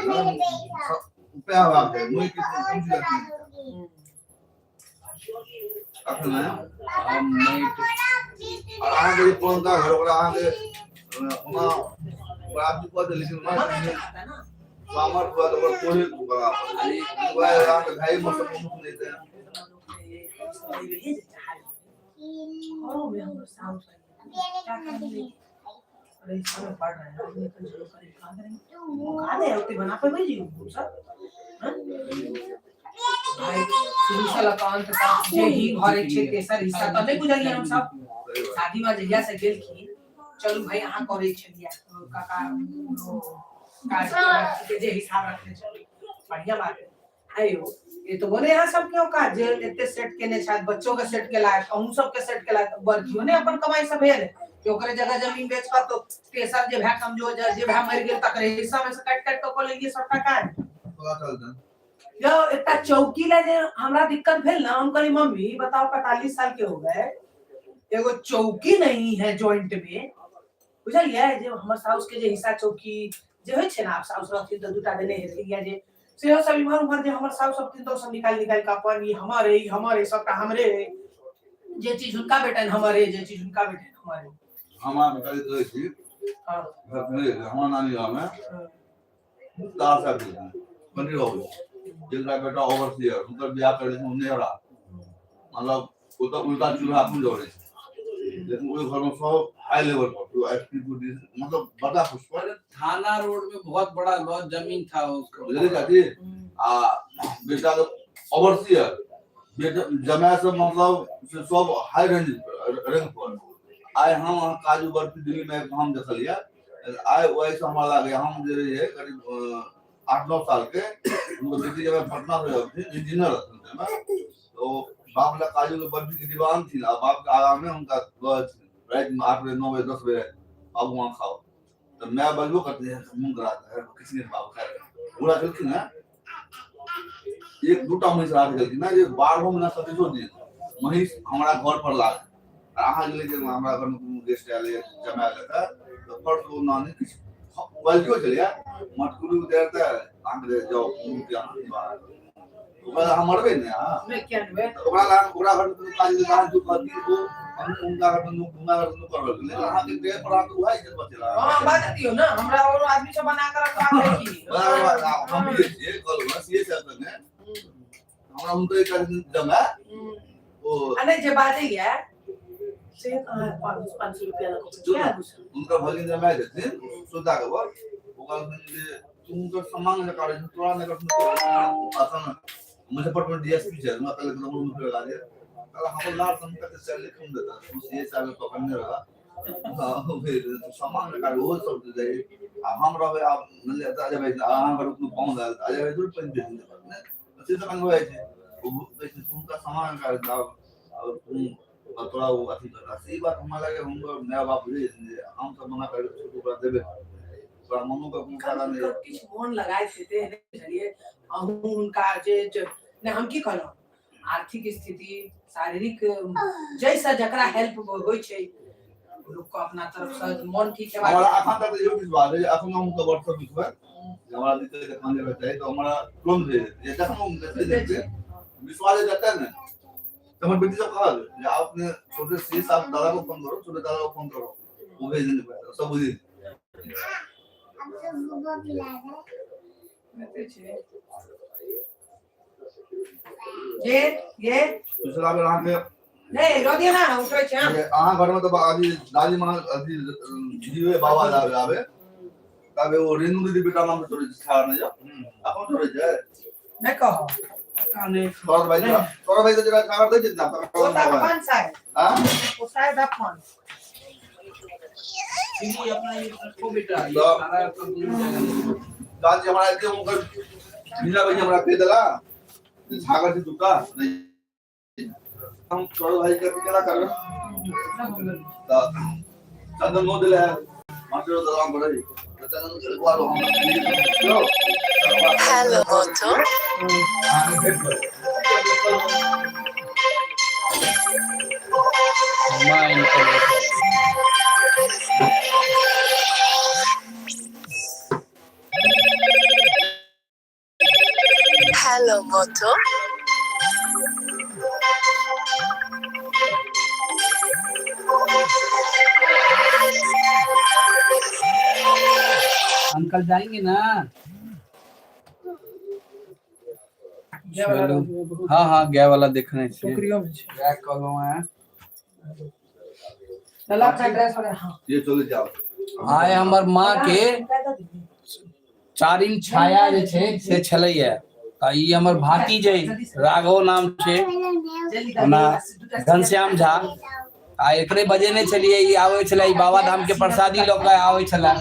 उपाय हेबाक चाही मुँह के कोन चीज अखन। हम नहीं। और अहाँके जे पुरनका घर ओकरा अहाँके ओना बराबरी कऽ दे, लेकिन मन नहीं चाहता ना। सामर्थ हुआ तऽ ओकर कोहे बना अरे वएह अहाँके ढाई मौसम मुख नहि छै। घरों में हम साउस क्या करेंगे? अरे इस समय पढ़ रहे हैं आदमी, अपन चलो करें, कहाँ करेंगे? कहाँ दे ओते बना पेबै जी हम सब? हाँ? भाई शुरू से लऽ कऽ अंत तक जे ही घर छै तेसर हिस्सा तऽ नहि बुझलियै हम सब। सही बात। शादी में जहिया से गेलखिन, चलू भाई अहाँ करै छलियै काका, ओ काज के जे हिसाब रखने छलियै, बढ़िया बात है। आइयो ये तो बोले यहाँ सब क्यों का जे एते सेट केने छथि, बच्चो के सेट केला, अहूँ सबके सेट केला, बरखियो ने अपन कमाई से भेल कि ओकरे जगह जमीन बेच कऽ तो तेसर जे भाय कमजोर जे जे भाय मरि गेल तकरे हिस्सा में से काटि काटि कऽ कऽ लेलियै सबटा काज। पता चलतै। यौ एकटा चौकी ला जे हमरा दिक्कत भेल ना, हम कहली मम्मी बताओ, 45 साल के हो गए, एगो चौकी नहीं है जॉइंट में। बुझलियै जे हमर साउस के जे हिस्सा चौकी जे होइ छै ने, आब साउस रहथिन तऽ दूटा देने हेथिन या जे सेहो सब इम्हर उम्हर जे हमर साउस सब तऽ सब निकालि निकालि कऽ अपन ई हमर है, ई हमर है, सबटा हमरे है। जे चीज हुनका भेटनि हमर है, जे चीज हुनका भेटनि हमर है। हम अहाँके कहैत रहै छी। हमरा नानी गाँवमे तार साहब जी हैं, पंडित बाबू जिनका बेटा ओवरसियर, हुनकर बियाह करै छै नेहरा, मतलब ओतऽ उल्टा चूल्हा अपन जरै छै, लेकिन ओहि घरमे सब हाई लेवल पर एस पी मतलब बड़का पुष्प। अरे थाना रोड में बहुत बड़ा बहुत जमीन था उसको। बुझलियै चाची? आ बेटा के ओवरसियर, बेटा जमाय सब मतलब से सब हाई रेंज रैंक पर। आइ हम अहाँ काजू बर्फी दिल्ली मे हम देखलियै, आइ ओहिसँ हमरा लागैए हम जे रहियै करीब 8-9 साल के, हुनकर बेटी जब पटना से रहथिन, इंजीनियर रहथिन ताहिमे, तो बाप लए काजू के बर्फी के डिब्बा आनथिन आ बाप के आगामे हुनका लऽ जेथिन रातिमे 8 बजे 9 बजे 10 बजे रातिमे, अब वहाँ खाओ। तऽ माय बजबो करते मुँह करा किछु नहि बाबू खाय पूरा खेलखिन हँ। एक दूटा महींस राखि देलखिन ने जे 12 महीना 27 दिन महींस हमरा घर पर लागल। आ अहाँ गेलै जे हमरा घरमे कोनो गेस्ट आयल या जमायल आयल तऽ फर्स्ट ओ नानी किछु क्वालिटियो छलैया मटकुरी उतारि तऽ अहाँके जाउ मुँह अहाँ निवारण ओकरा अहाँ मरबै ने अहाँ। नहि किया नहि। तऽ ओकरा लए ओकरा घरमे कोनो काज नहि, अहाँ जो कहती ओ हम हुनका घरमे हुनका घरमे नौकर रहल, लेकिन अहाँके देह पर अहाँके उएह इज्जत बचेला। हाँ बात दियौ ने, हमरा और आदमी सब बना कर रखा है की। हम जे छियै कहलहुँ सीए साहब संगे हमरा हुनकर एक आदमी जमाय ओ आ नहि जे बाजैया से अहाँ 500 रुपया लऽ कऽ किया घुसल? हुनकर भगिन जमाय छथिन सुधा के बर, ओ कहलखिन जे तू हुनकर सम्मान नहि करै छह, तोरा नहि करथुन। अखन मुजफ्फरपुर डीएसपी छै, हुनका कहलक नौकरी नौकरी लगा दे। कहलक हमर लाल सन कते सैलरी कम देता, तू सीए साहब के पकड़ने रहा। हाँ, फिर सम्मान नहि कर ओहो सब जे आ हम रहबै आब मानि लिअ अजय भाई अहाँ घर कोनो पाहुन आयल तऽ अजय भाई दूर पानि दे देबै नहि से तऽ कनि हो जाइ छै ओ कहै छै हुनका सामान आब आब तोरा ओ अथी कर से ई बात हमरा लागै हुनकर माय बाप बुझै छथिन जे हम सब मना करबै छोटू ओकरा देबे ओकरा मनो के कोनो फायदा नहि किछु मोन लगाइ हेतै नहि बुझलियै अहूँ हुनका जे नहि हम की कहलहुँ आर्थिक स्थिति शारीरिक जैसा जकरा हेल्प होइ छै लोक के अपना तरफ से मन ठीक हेबाक हमरा अखन तक इहो विश्वास है अखन हम हुनका व्हाट्सएप लिखबै जे हमरा दिक्कत के खान लेबै चाही तऽ हमरा तुरंत भेज देत जे जखन हम मैसेज देखबै विश्वास है जतै ने तऽ हमर बेटी सब कहल जे आप अपने छोटे से आप दादा को फोन करो छोटे दादा को फोन करो वो भेज देने पैसा सब बुझि ये ये पिछला बेर अहाँके नहीं रह दिया ना उठै छै जे अहाँ घर में तऽ अभी दादी माँ अथी जीवे बाबा जाबे आबे तबे ओ रेणु दीदी बेटा नाम छोड़ै छै छाड़ नहि जाओ अपन छोड़ै छै नहीं कहो पता नहीं सौरभ भाई सौरभ भाई तऽ जरा छाड़ दै छै ना वो तो अपन शायद हाँ वो शायद अपन दीदी अपना ये रखो बेटा ये तो- सारा आपका दूर जाएगा। दादी हमरा एते हुनकर मीना भाई हमरा कहि देला जे छागर छै दूटा नहि हम सौरभ भाई के केना करबै तऽ चंदन नो देले है मास्टर दलान पर है तऽ चंदन के एक बार हम Hello, Otto. अहाँके भेंट करब। माँ इनको लेकर। Hello, Moto. Uncle जाएंगे ना चलू हाँ हाँ गया वाला देखने छियै टोकरियो में छै वएह कहलहुँ हैं लला का ड्रेस वगैरह हाँ ये चले जाओ आइ हमर माँ के चारिम छाया जे छै से छलैया तऽ ई हमर भातिज अइ राघव नाम छै जल्दी ओना घनश्याम झा आ एकरे बजेने छलियै ई आबै छलै ई बाबा धाम के प्रसादी लऽ कऽ आबै छलै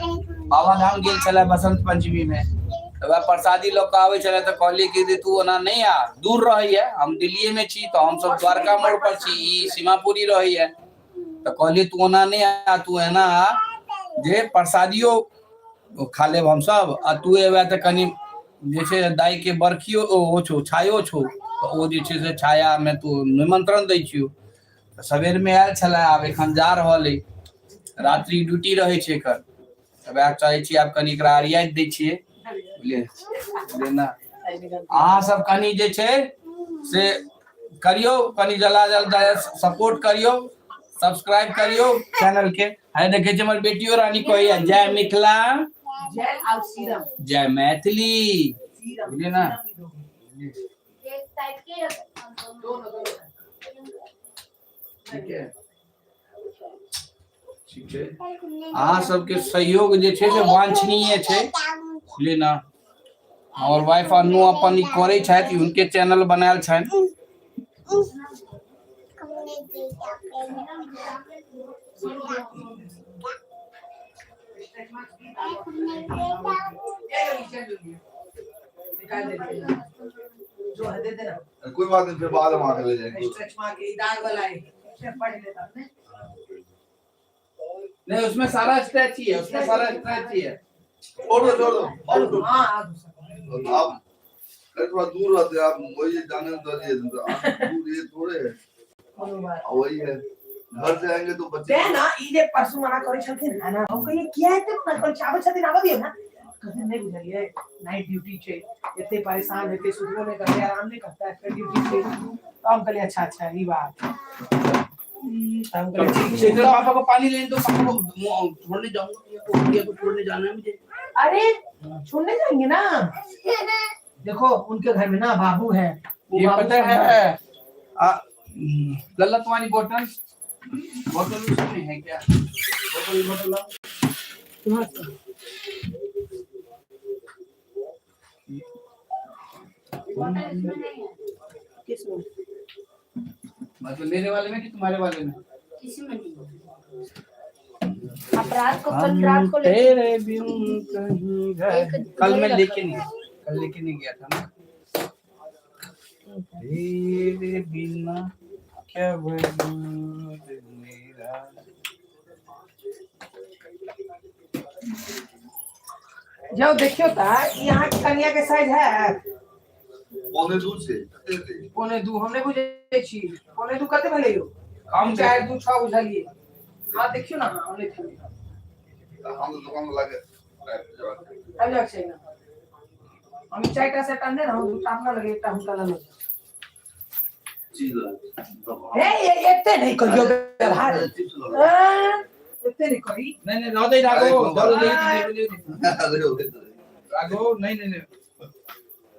बाबा धाम गेल छलै बसंत पंचमी मे तऽ वएह प्रसादी लऽ कऽ आबै छलै तऽ कहलियै कि जे तू ओना नहि आ दूर रहैया हम दिल्लीए मे छी तऽ हमसब द्वारका मोड़ पर छी ई सीमापुरी रहैया तऽ कहलियै तू ओना नहि आ तू एना आ जे प्रसादियो खा लेब हमसब आ तू एबे तऽ कनि जे छै दाइ के बरखियो ओ छौ छायो छौ तऽ ओ जे छै से छाया मे तू निमंत्रण दै छियौ तऽ सबेरमे आयल छलै आब एखन जा रहल अइ रात्रि ड्यूटी रहै छै एकर तऽ वएह चाहै छी आब कनि एकरा रियायत दै छियै बुझलियै बुझलियै ने अहाँ सब कनि जे छै से करियौ कनि जला जल सपोर्ट करियौ सब्सक्राइब करियौ चैनल के है देखै छी हमर बेटियो रानी कहैया जय मिथिला जेल और सीरम जय मैथिली सीरम बुझलियै ना? सीरम भी दोगे। एक साइड के दोनों दोनों ठीक है ठीक छै अहाँ सबके सहयोग जे छै से वांछनीय छै बुझलियै ने हमर वाइफ अन्नू अपन ई करै छथि हुनके चैनल बनायल छनि निकाल देते हैं। जो है दे देना कोई बात नहीं फिर बाद में आके ले जाएंगे स्ट्रेच मार के दाग वाला है इसे पढ़ लेता हूं नहीं उसमें सारा स्ट्रेच ही है उसमें सारा स्ट्रेच ही है छोड़ दो छोड़ दो और मैं। हाँ आ दूसरा आप अरे थोड़ा दूर रहते हैं आप वही जाने तो ये आप दूर ये थोड़े है कोनो बात और वही है घर से आएंगे तो बच्चे ते ना ई जे परसू मना करै छलखिन है ना हम कहिए किया एते मना करै छै आबै छथिन आबऽ दियौ ना कहथिन नहि बुझलियै नाइट ड्यूटी छै एते परेशान हेतै सुतबो नहि करतै आराम नहि करतै फेर ड्यूटी छै तऽ हम कहलियै अच्छा अच्छा ई बात तऽ हम कहलियै ठीक छै इधर पापा को पानी लेने दो पापा को छोड़ने जाऊंगा भैया को भैया को छोड़ने जाना है मुझे अरे छोड़ने जाएंगे ना देखो उनके घर में ना बाबू है वो ये बाबू पता सुंदर है लल्ला तुम्हारी बोतल बोतल उसमें है क्या बोतल बोतल लाओ। तुम्हारा बोतल इसमें नहीं है किसमें मतलब मेरे वाले में कि तुम्हारे वाले में किसी में नहीं है आप आप रात को, कल हम रात को लेके तेरे बिन कहीं गए। एक कल मैं वही लेके रखा नहीं, कल लेके नहीं गया था मैं। तेरे बिना क्या वजूद मेरा। जाओ देखियो ता यहाँ के कनिया के साइज है। 1.75 छै, कते हेतै? 1.75 हम नहि बुझै छी। 1.75 कते भेलै यौ? कम 4 2 6 बुझलियै। हाँ देखियौ ने, हम नहि खेबै। तऽ हम तऽ दोकान वाला के आबि जेबाक चाही। आबि जायके छै ने। हम ई चारिटा सेट अनने रहौं, दूटा अपना लगे, एकटा हुनका लऽ लेबै। चीज लऽ हे एते नहि कहियौ व्यवहार। चिप्स लऽ लेबै। एँ, एते नहि कही। नहीं नहीं, राधे राघो अरे, दौड़ दे दे दे। अरे, ओ हेतै। राघो, नहीं नहीं नहीं।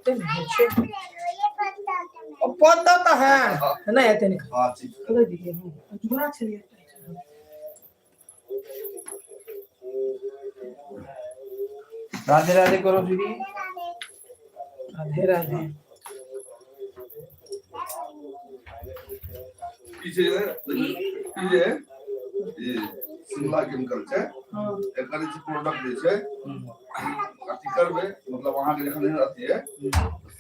एते नहि होइ छै। ओ पता तऽ है नहि, एते नहि। हाँ, चिप्स। कहि दियै हम जुड़ा छलियै। राधे राधे करो दीदी। राधे राधे। ई छै ई जे ई शिमला केमिकल छै। हँ। एकर जे छै प्रोडक्ट जे छै अथी करबै, मतलब अहाँके जखन एहन अथी है,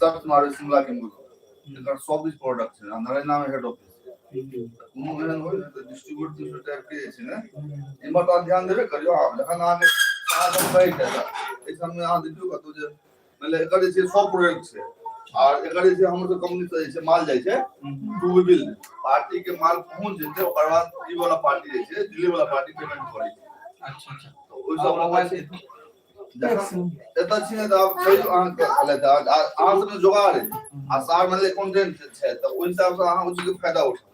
सर्च मारबै शिमला केमिकल, एकर सब किछु प्रोडक्ट छै। आ नरेना मे हेड ऑफिस छै। कोनो एहन होइ ने तऽ डिस्ट्रीब्यूट तिस्ट्रीब्यूट टाइप के जे छै ने, इम्हर तऽ अहाँ ध्यान देबे करियौ। आब जखन अहाँके अहाँ सब कहै छै तऽ एहि सबमे अहाँ देखियौ कतौ जे मानि लिअ एकर जे छै सब प्रोडक्ट छै। आर एकर जे छै हमर सब कंपनी से जे छै माल जाइ छै टू बिल पार्टी के माल पहुंच जेतै, ओकर बाद ई वाला पार्टी जे छै, दिल्ली वाला पार्टी पेमेंट करै छै। अच्छा अच्छा। तऽ ओहि सब मोबाइल छै। जखन एतऽ छी ने तऽ आब सही अहाँके कहलथि अहाँ सबमे जोगाड़ अइ आ सार मानि लिअ एकाउंटेंट छै, तऽ ओहि हिसाबसँ अहाँ ओहि चीजके फायदा उठाउ।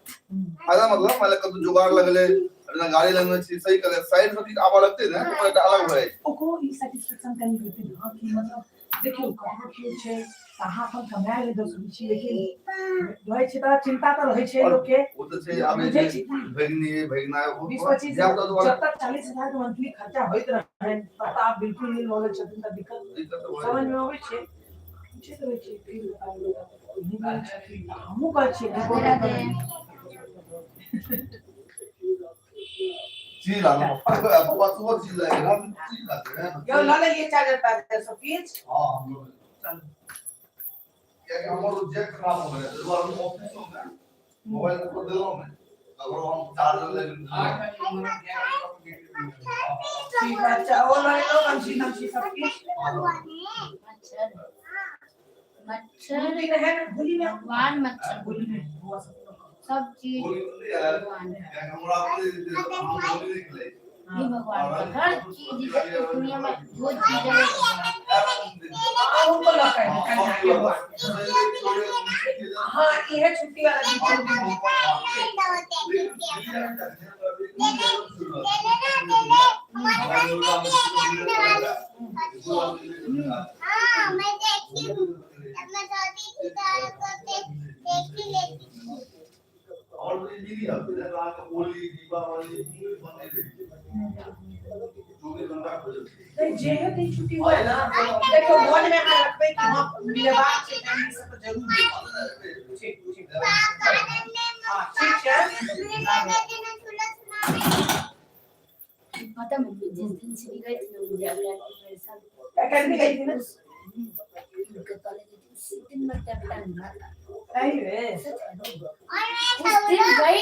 फायदा मतलब मानि लिअ कतौ जोगाड़ लगलै, जेना गाड़ी लगमे छी, सही कहलै, साइड सँ किछु आबऽ लगतै ने तऽ ओकर एकटा अलग भऽ जाइ छै। ओकरो ई सेटिस्फैक्शन कनि हेतै ने कि मतलब देखियौ ककरो केओ छै तऽ अहाँ अपन कमाए ले दऽ सकै छी, लेकिन रहै छै तऽ चिन्ता तऽ रहै छै लोकके। ओ तऽ छै, आब बुझै जे छी। भगिनी भगिना 20-25 धिया-पुता दुआरे जब तक 40,000 के मंथली खर्चा होइत रहनि तब तक आप बिल्कुल नहीं नॉलेज छथिन तऽ दिक्कत दिक्कत तऽ भए समझ जाइ मे अबै छै, पूछैत रहै छै। फिर नहि कहै छथिन, हमहूँ कहै छियै नहि। राधे राधे। चीज लानो पप्पा, पप्पा सुबह चीज लाएंगे, रात में चीज लाते हैं। यौ लऽ लेलियै चार्जर तार्जर सब किछु। हाँ, हम लोग चलू। कियाकि हमर ओ जैक खराब हो गेलै, ताहि दुआरे हम ऑफिसो मे मोबाइल पर देलहुँ ने, ककरो हम चार्जर लए। ठीक है, अच्छा ओ लऽ लेलहुँ बंशी तंशी सब किछु। मच्छर मच्छर। होली में है ना, होली में। भगवान मच्छर। होली में हुआ सब। सब चीज होली नहीं आयल, भगवान है। कियाकि हमरा अपने हम होली नहीं खेलै छी। ये भगवान का हर चीज इस दुनिया में जो चीज है वो भगवान है। हाँ, उनको लऽ के आएब, कनिया के हुआ। हाँ, इहे छुट्टी वाला दिन छोड़। हाँ, मैं देखी हूँ। जब मैं छोटी थी तो आपको देख ही लेती थी। और भी होली दीपावली बनै रहै, 24 घंटा खुजल छै। नहीं, जे है दिन छुट्टी हुआ है ना, देखो मन में अहाँ रखबै कि हाँ मिलेबाक छै फैमिली से तऽ जरूर जेबै। ठीक ठीक। गार्डन में। हाँ, ठीक छै। झूला सुना। पता मम्मी, जिस दिन श्री गई थी ना मुझे अगला मेरे साथ अकेडमी गई थी ना? उनके कॉलेज गई थी, उसी दिन मैं कैप्टन बना था। सही रे। सच कह रहा हूँ। और उस दिन गई,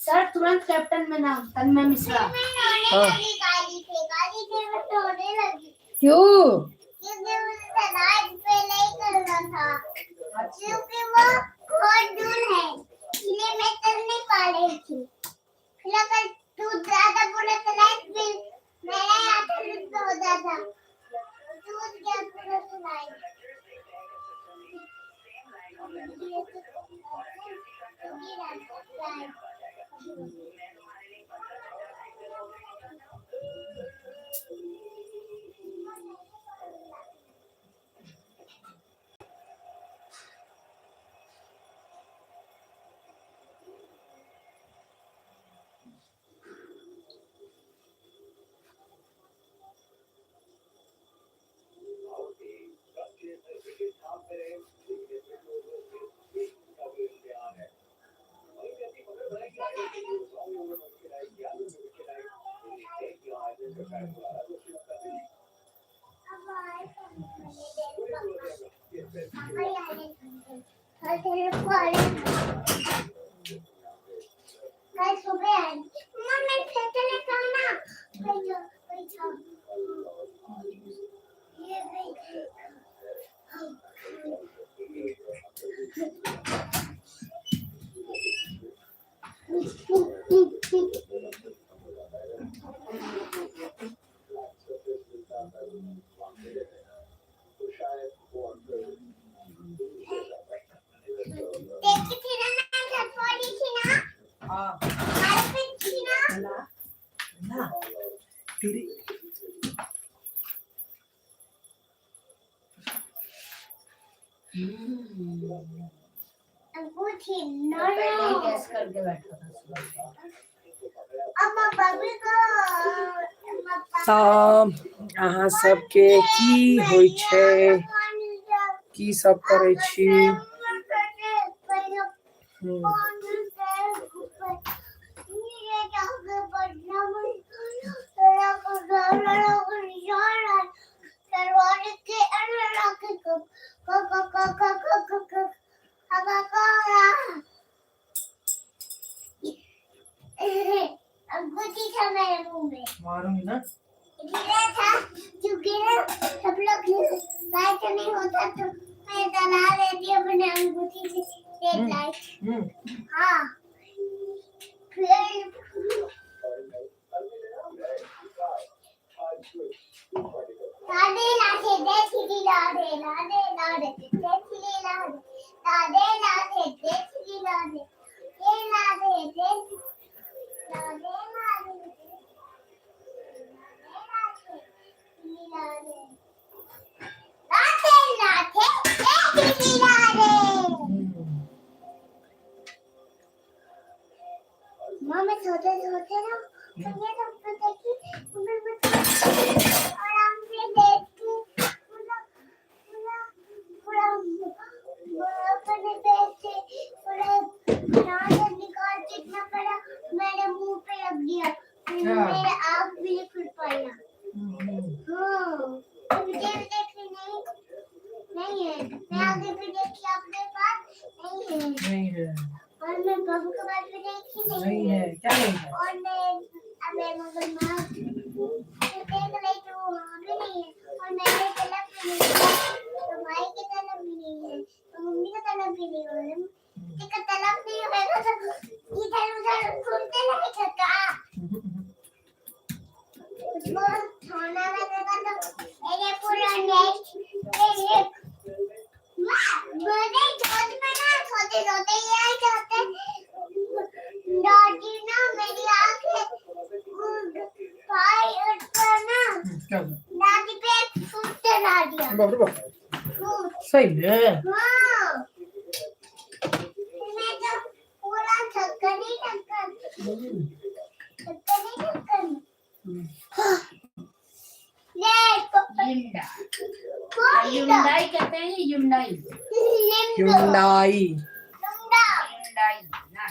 सर तुरंत कैप्टन में नाम तन्मय मिश्रा। मैं रोने लगी, गाली थे गाली थे, मैं रोने लगी। क्यों? क्योंकि मुझे सलाद पहले ही करना था, क्योंकि वो बहुत दूर है, इसलिए मैं चल नहीं पा रही थी। फिर अगर दूध ज्यादा पूरा सलाद फिर मेरा ही आधा लुप्त होता था, दूध गया पूरा सलाद। कल सुबह आए मम्मी फिर लेकर ना बैठो बैठो ये बैठो। देखी थी ना मैं घर पड़ी थी ना। हाँ। घर पे थी ना। ना ना तेरी अब वो थी ना। पहले ही ना गैस करके बैठा था सुबह से। अब बबी को तऽ अहाँ सबके की होइ छै, की सब करै छी? अंगूठी था मेरे मुंह में। मारूंगी ना। गिरा था जो गिरा सब लोग लाइट नहीं होता तो मैं जला लेती अपने अंगूठी से रेड लाइट। हाँ फिर लाडे लाडे देखी लाडे लाडे लाडे देखी लाडे लाडे लाडे देखी लाडे ये लाडे देख लाडे लाडे लाडे लाडे लाडे देखी लाडे। माँ मैं सोते सोते ना तो ये सब देखी मैं आराम से देख के पूरा पूरा पूरा पूरा अपने पेट से पूरा नाक निकाल के इतना बड़ा मेरे मुंह पे लग गया। क्या? मेरे आँख भी नहीं खुल पाया। हाँ मुझे भी देखी नहीं नहीं है। मैं आगे भी देखी अपने पास नहीं है। नहीं है। और मैं बबू के पास भी देखी नहीं नहीं है। है क्या नहीं है? और मैं अब मगर माँ देख रही तो वहाँ भी नहीं है और मेरे तरफ भी नहीं है तो भाई की तरफ भी नहीं है तो मम्मी की तरफ भी नहीं है। मम्मी का तरफ नहीं होएगा तो इधर उधर घूमते रहेगा का उसको खाना लगेगा तो ये पूरा नेट ये मेरे गोद में ना सोते सोते ये जाते दादी ना मेरी आंखें भाई उठकर ना क्या हुआ? दादी पे एक फ्रूट चढ़ा दिया। बाप रे बाप। फ्रूट। सही में? हाँ मैं तो पूरा चक्कर ही चक्कर चक्कर ही चक्कर। ले युंडा युंडाई कहते हैं, युंडाई। Hyundai. Hyundai ना।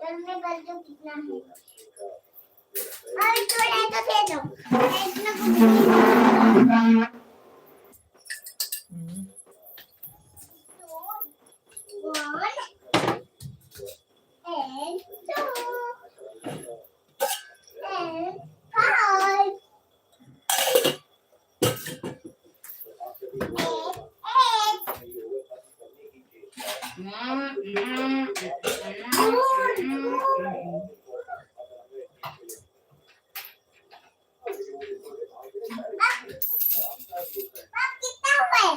चलने पर तो कितना है और थोड़ा तो दे दो मैं इतना कुछ नहीं। One and two and five and eight. बाप कितना हुआ है?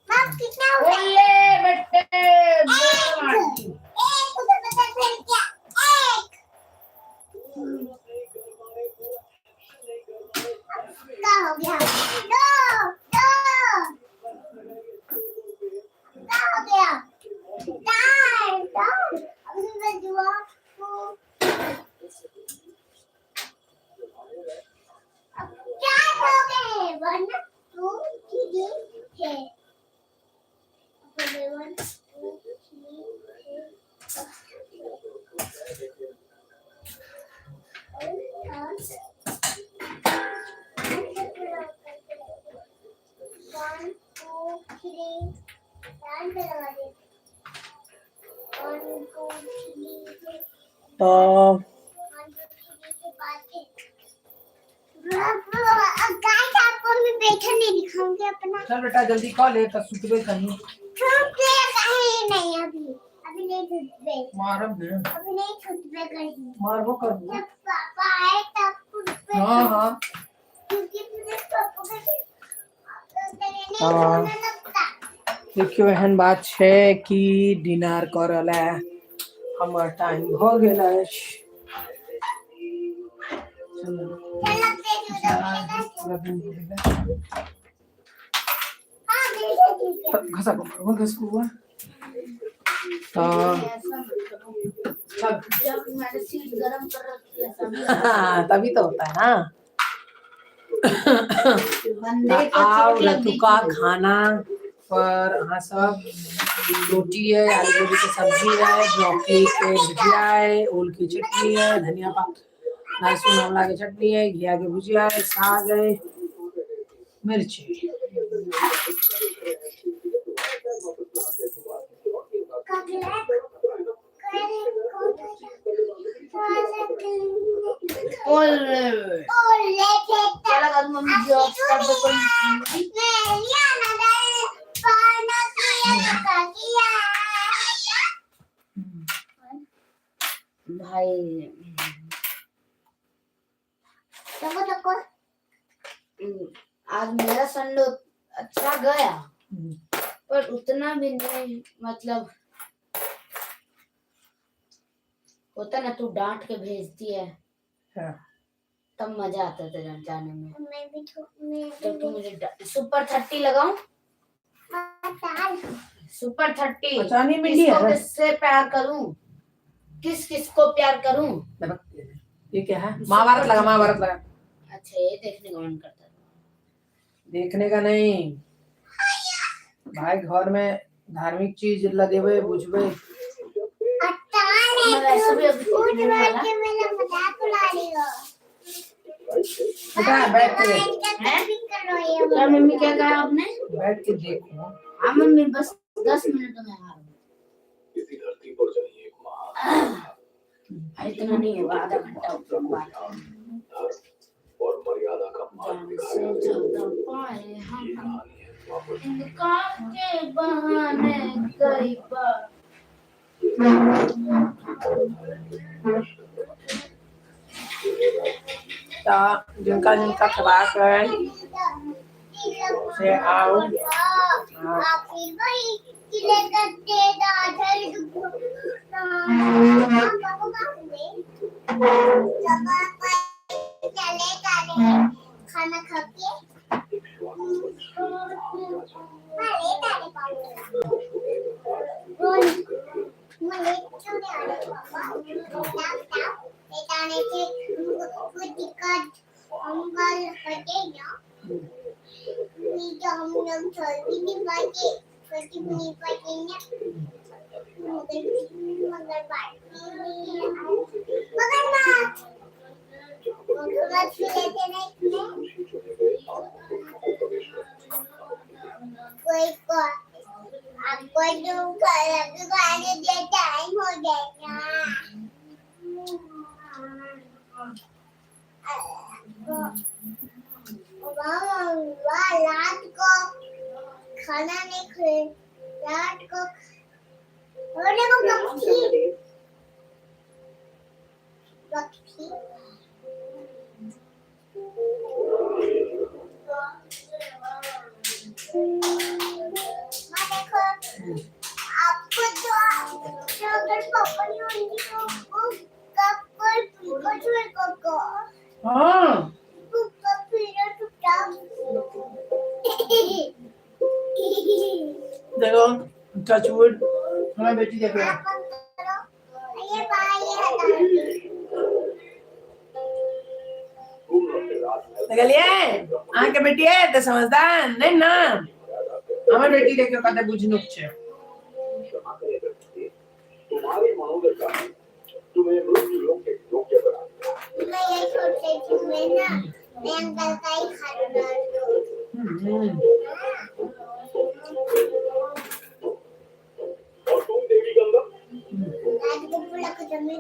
बाप कितना हुआ है? ओले बेटे। एक एक उधर बदल फिर क्या एक अब क्या हो गया? दो दो क्या हो गया? चार चार अब मैं दुआ को अब चार हो गए। 1 2 3 4 1 2 3 4। One, two, three. One, two, three. तऽ गाइस आपको मैं बैठा नहीं दिखाऊंगी अपना। चल बेटा जल्दी कऽ ले तऽ सुतबे कनी। छुटते कहीं नहीं, अभी अभी नहीं छुटते। मारब ने। अभी नहीं छुटते कहीं। मारबो करबो। जब पापा आए तब छुटते। हाँ हाँ। क्योंकि मुझे पापा के नहीं हाँ। छोड़ना लगता। देखियौ, एहन बात छै कि डिनर करऽ लए हमर टाइम भऽ गेल अछि। चलू। चलो तेज। पूरा दिन भऽ गेलै। हाँ, ठीक है, ठीक है। घसक घसक हुआ तऽ ऐसा मत करो। चल। जब मैंने सीट गरम कर रखी है सब। तभी तो होता है ना। बंदे को आउ चोट लग गई रतुका थी। खाना पर अहाँ सब रोटी है, आलू गोभी के सब्जी है, ब्रोकली के भुजिया है, ओल की चटनी है, धनिया पात लहसुन आंवला के चटनी है, घिया के भुजिया है, साग है, मिर्ची। और क्या लगा दूं मम्मी जॉब कर दो कोई। भाई, आज मेरा संडे अच्छा गया, पर उतना भी नहीं, मतलब होता ना, तू डांट के भेजती है तब मजा आता है तेरा जाने में। तब तू मुझे सुपर 30 लगाऊं, सुपर 30। अच्छा, नहीं मिली किसको है। किससे प्यार करूं, किस किसको प्यार करूं। ये क्या है? महाभारत लगा, महाभारत लगा। अच्छा, ये देखने का मन करता है। देखने का नहीं भाई, घर में धार्मिक चीज लगेबे बुझबे। मैं वैसे भी अभी देखने वाला। बेटा, बैठ के देख। क्या मम्मी, क्या कहा आपने? बैठ के देखो। हाँ मम्मी, बस 10 मिनट में आ रहा हूँ। अरे, इतना नहीं होगा, आधा घंटा ऊपर बात है। जान से ज्यादा पाए हम इनकार के बहाने कई बार। तऽ जिनका जिनका खेबाक है से आउ। खाना खा के हम लोग छोड़ भी नहीं पाते, छोटी भी नहीं पाते ना, मगर मगर मगरमच्छ मगरमच्छ भी लेते नहीं कोई को आपको जो खाने दे, टाइम हो जाएगा। वाह वाह, रात को खाना नहीं खाए, रात को और देखो पक्षी पक्षी। माँ, देखो, आपको तो तो अगर पापा नहीं होंगे तो वो कब कोई कुछ को हाँ। टूटा। देखो, टच वुड, हमारी बेटी देख रहा है। ये भाई हटा। देखलिए, अहाँके बेटी है तऽ समझदार नहीं ना, हमर बेटी देखियौ कते बुझनुक छै। मैं यही सोच रही थी, मैं ना मैं अंकल का ही खाना डाल दूँ। आज को पूरा कुछ जमीन।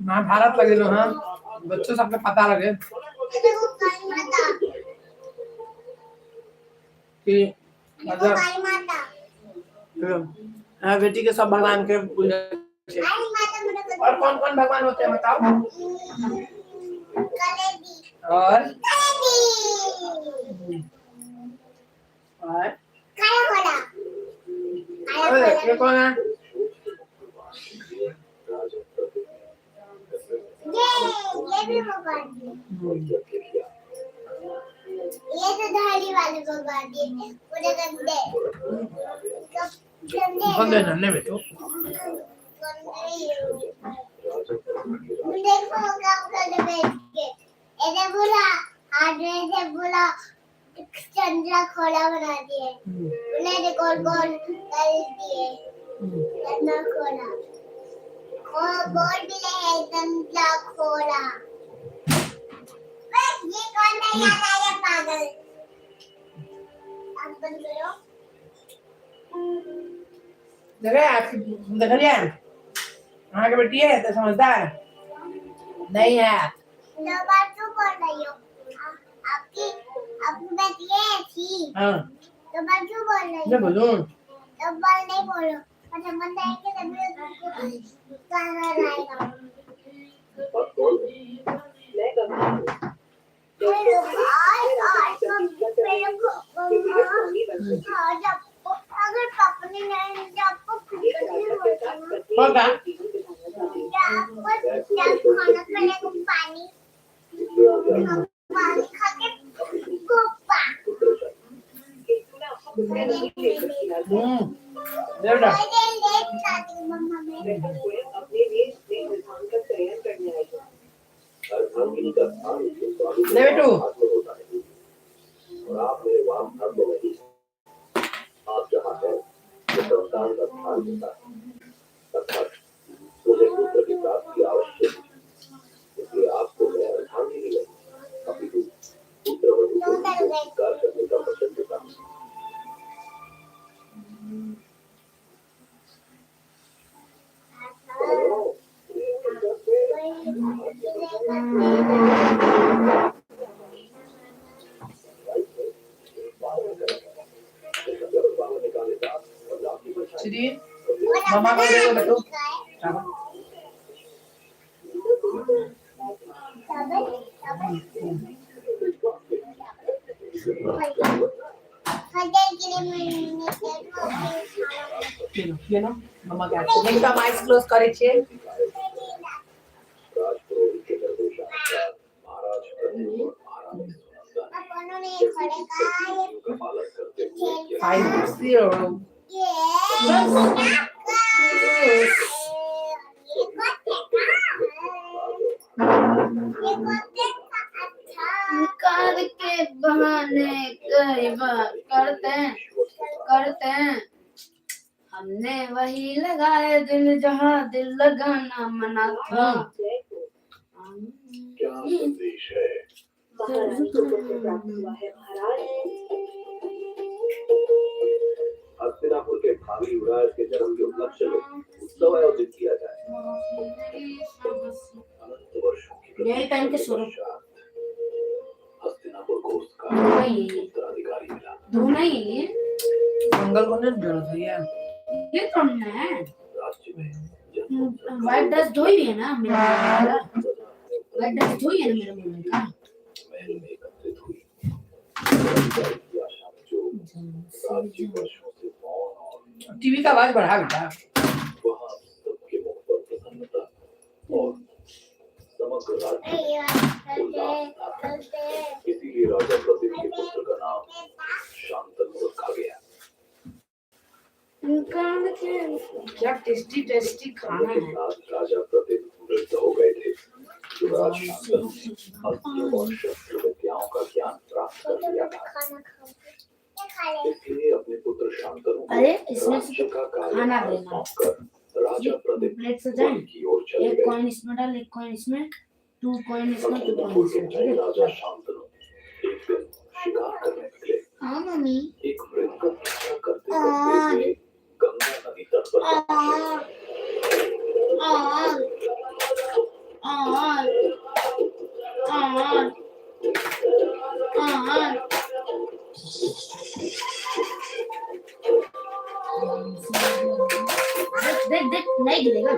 महाभारत लगे लो। हाँ, बच्चों सबके पता लगे देखो काली माता। कि देखो मतलब काली माता। हाँ, बेटी के सब भगवान के पूजा छै। काली माता मेरे को और कौन कौन भगवान होते हैं, बताओ? कलेदी। और कलेदी। और काला घोड़ा, काला अरे, घोड़ा। ये कौन है? ये भी भगवान जी। ये तो धाली वाले भगवान जी, पूरे गंदे गंदे। गंदे नन्हे बेटो। गंदे देखो, काम करने बैठ के ऐसे पूरा हाथ में से पूरा चंद्रा खोला बना दिए। उन्हें गोल गोल कर दिए। चंद्रा खोला खो बोल भी रहे चंद्रा खोला। बस, ये कौन है याद आया पागल? अब बंद करो। देखे, आपकी देख लिया, वहाँ की बेटी है तो समझदार नहीं है। दो बार क्यों बोल रही हो? आपकी आपकी बेटी है थी। हाँ। दो बार क्यों बोल रही मैं हो? बोलूं? दो बार नहीं बोलो और समझ आएंगे तभी तुमको गाना आएगा। मेरे आज मेरे को मम्मा, आज आपको अगर पापा ने नहीं तो आपको फिकर नहीं होता ना। कौन का? आपको जब खाना खाने को पानी पानी खा के गोपा। ले बेटा। लेट जाती हूँ मम्मा मैं। ले बेटू। और आप मेरे वाम धर्म में नहीं। आप जहाँ हैं वो संतान का स्थान होता है, अर्थात मुझे पुत्र की प्राप्ति आवश्यक है। इसलिए आपको मैं अर्धांगिनी नहीं अपितु पुत्र वधु के रूप में स्वीकार करने का वचन देता हूँ। श्री मामा को दे दो बेटू। चावल। ये लो, ये लो, मम्मा के हाथ से। नहीं तो हम आइस क्लोज करे छियै। राजपुरोहित के निर्देशानुसार महाराज प्रद्युम्न और महारानी सुनंदा ने का पालन करते हुए यज्ञ 5 0। बस। कार के बहाने कई बार करते हैं, करते हैं। हमने वही लगाए दिल जहाँ दिल लगाना मना था। क्या संदेश है? हस्तिनापुर के भावी युवराज के जन्म के उपलक्ष्य में उत्सव आयोजित किया जाए। अनंत वर्षों की यही पहन के प्रतीक्षा के सो। पश्चात हस्तिनापुर को उसका नहीं है। उत्तराधिकारी मिला। धोना ही है ये। मंगल को नहीं जरूरत है यार। ये तोड़ना है। राज्य में जन्मोत्सव का व्हाइट ड्रेस धोई हुई है ना मेरा? व्हाइट ड्रेस धोई है ना मेरा मम्मी का? महल में एकत्रित हुई। उत्तराधिकारी की आशा में जो राज्य वर्षों से मौन और टीवी का आवाज बढ़ा बेटा। वहाँ सबके मुख पर प्रसन्नता और समग्र राज्य में उल्लास था। इसीलिए राजा प्रद्युम्न के पुत्र का नाम शांतनु रखा गया। कार के क्या टेस्टी टेस्टी समय खाना के है। साथ राजा प्रदीप वृद्ध हो गए थे। युवराज शांतनु ने अस्त्र और शस्त्र विद्याओं का ज्ञान प्राप्त कर लिया था। खाना खाओगे, ये खा ले। इसलिए अपने पुत्र शांतनु को अरे इसमें से राज्य तो का खाना कार्यभार देना। सौंपकर राजा प्रदीप प्लेट सजाएं। वन की ओर चले एक गए। कॉइन इसमें डाल, एक कॉइन इसमें, टू कॉइन इसमें, टू कॉइन हस्तिनापुर के इसमें, नए ठीक राजा है? शांतनु एक दिन शिकार करने निकले। हाँ मम्मी। एक मृग का पीछा करते करते वे गंगा नदी तट पर पहुंचे। और और और और देख देख देख, नहीं गिरेगा।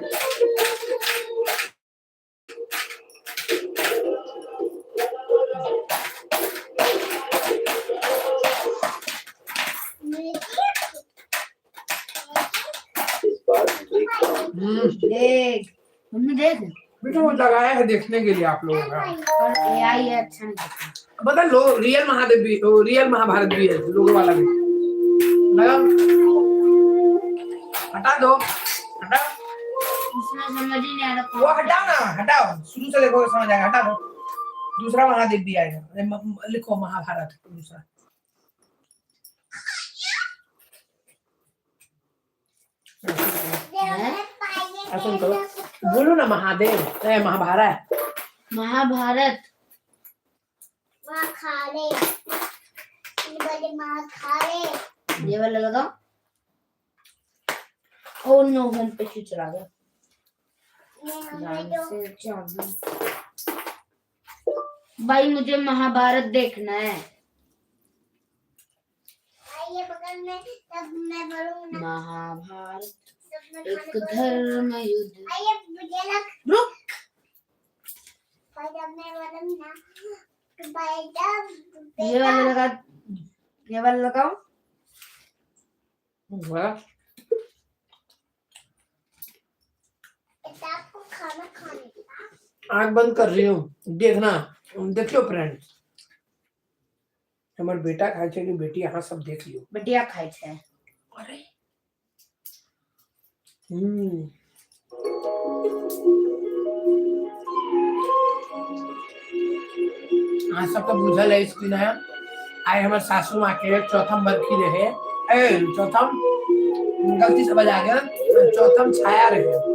इस बार एक काम निश्चित देख मम्मी देख। बेटा वो लगाया है देखने के लिए आप लोगों का। और एआई है, अच्छा नहीं दिखता। बता लो, रियल महादेव भी, वो रियल महाभारत भी है, लोगों वाला भी लगा। हटा दो, हटाओ। इसमें समझ ही नहीं आ रहा। वो हटाओ ना, हटाओ, शुरू से देखो समझ आएगा। हटा दो, दूसरा महादेव भी आएगा। अरे लिखो महाभारत दूसरा। ऐसा करो, बोलो ना महादेव, ए महाभारत। महाभारत। माँ खा ले, ये बड़े माँ खा ले। ये वाला लगाओ। ओ नो, हम पे क्यों चला गया? ये हमें जान दो। से जान। भाई मुझे महाभारत देखना है। आइए बगल में, तब मैं बोलूँ ना। महाभारत तब मैं एक खाने को। धर्म युद्ध। आइए मुझे लग। रुक। भाई जब मैं बोलूँ ना, तो भाई जब ये वाला लगा, ये वाला लगाओ। वाह। बेटा आपको खाना खाने का। आंख बंद कर रही हूँ, देखना, देखियो फ्रेंड्स, हमर बेटा खाए छै कि बेटी, अहाँ सब देख लियो। बढ़िया खाई छे। अरे हम्म अहाँ सबके बुझल अछि कि नहि, आइ हमर सासू माँ के चौथम बरखी रहे। ए चौथम गलती से बजा गेल, चौथम छाया रहे।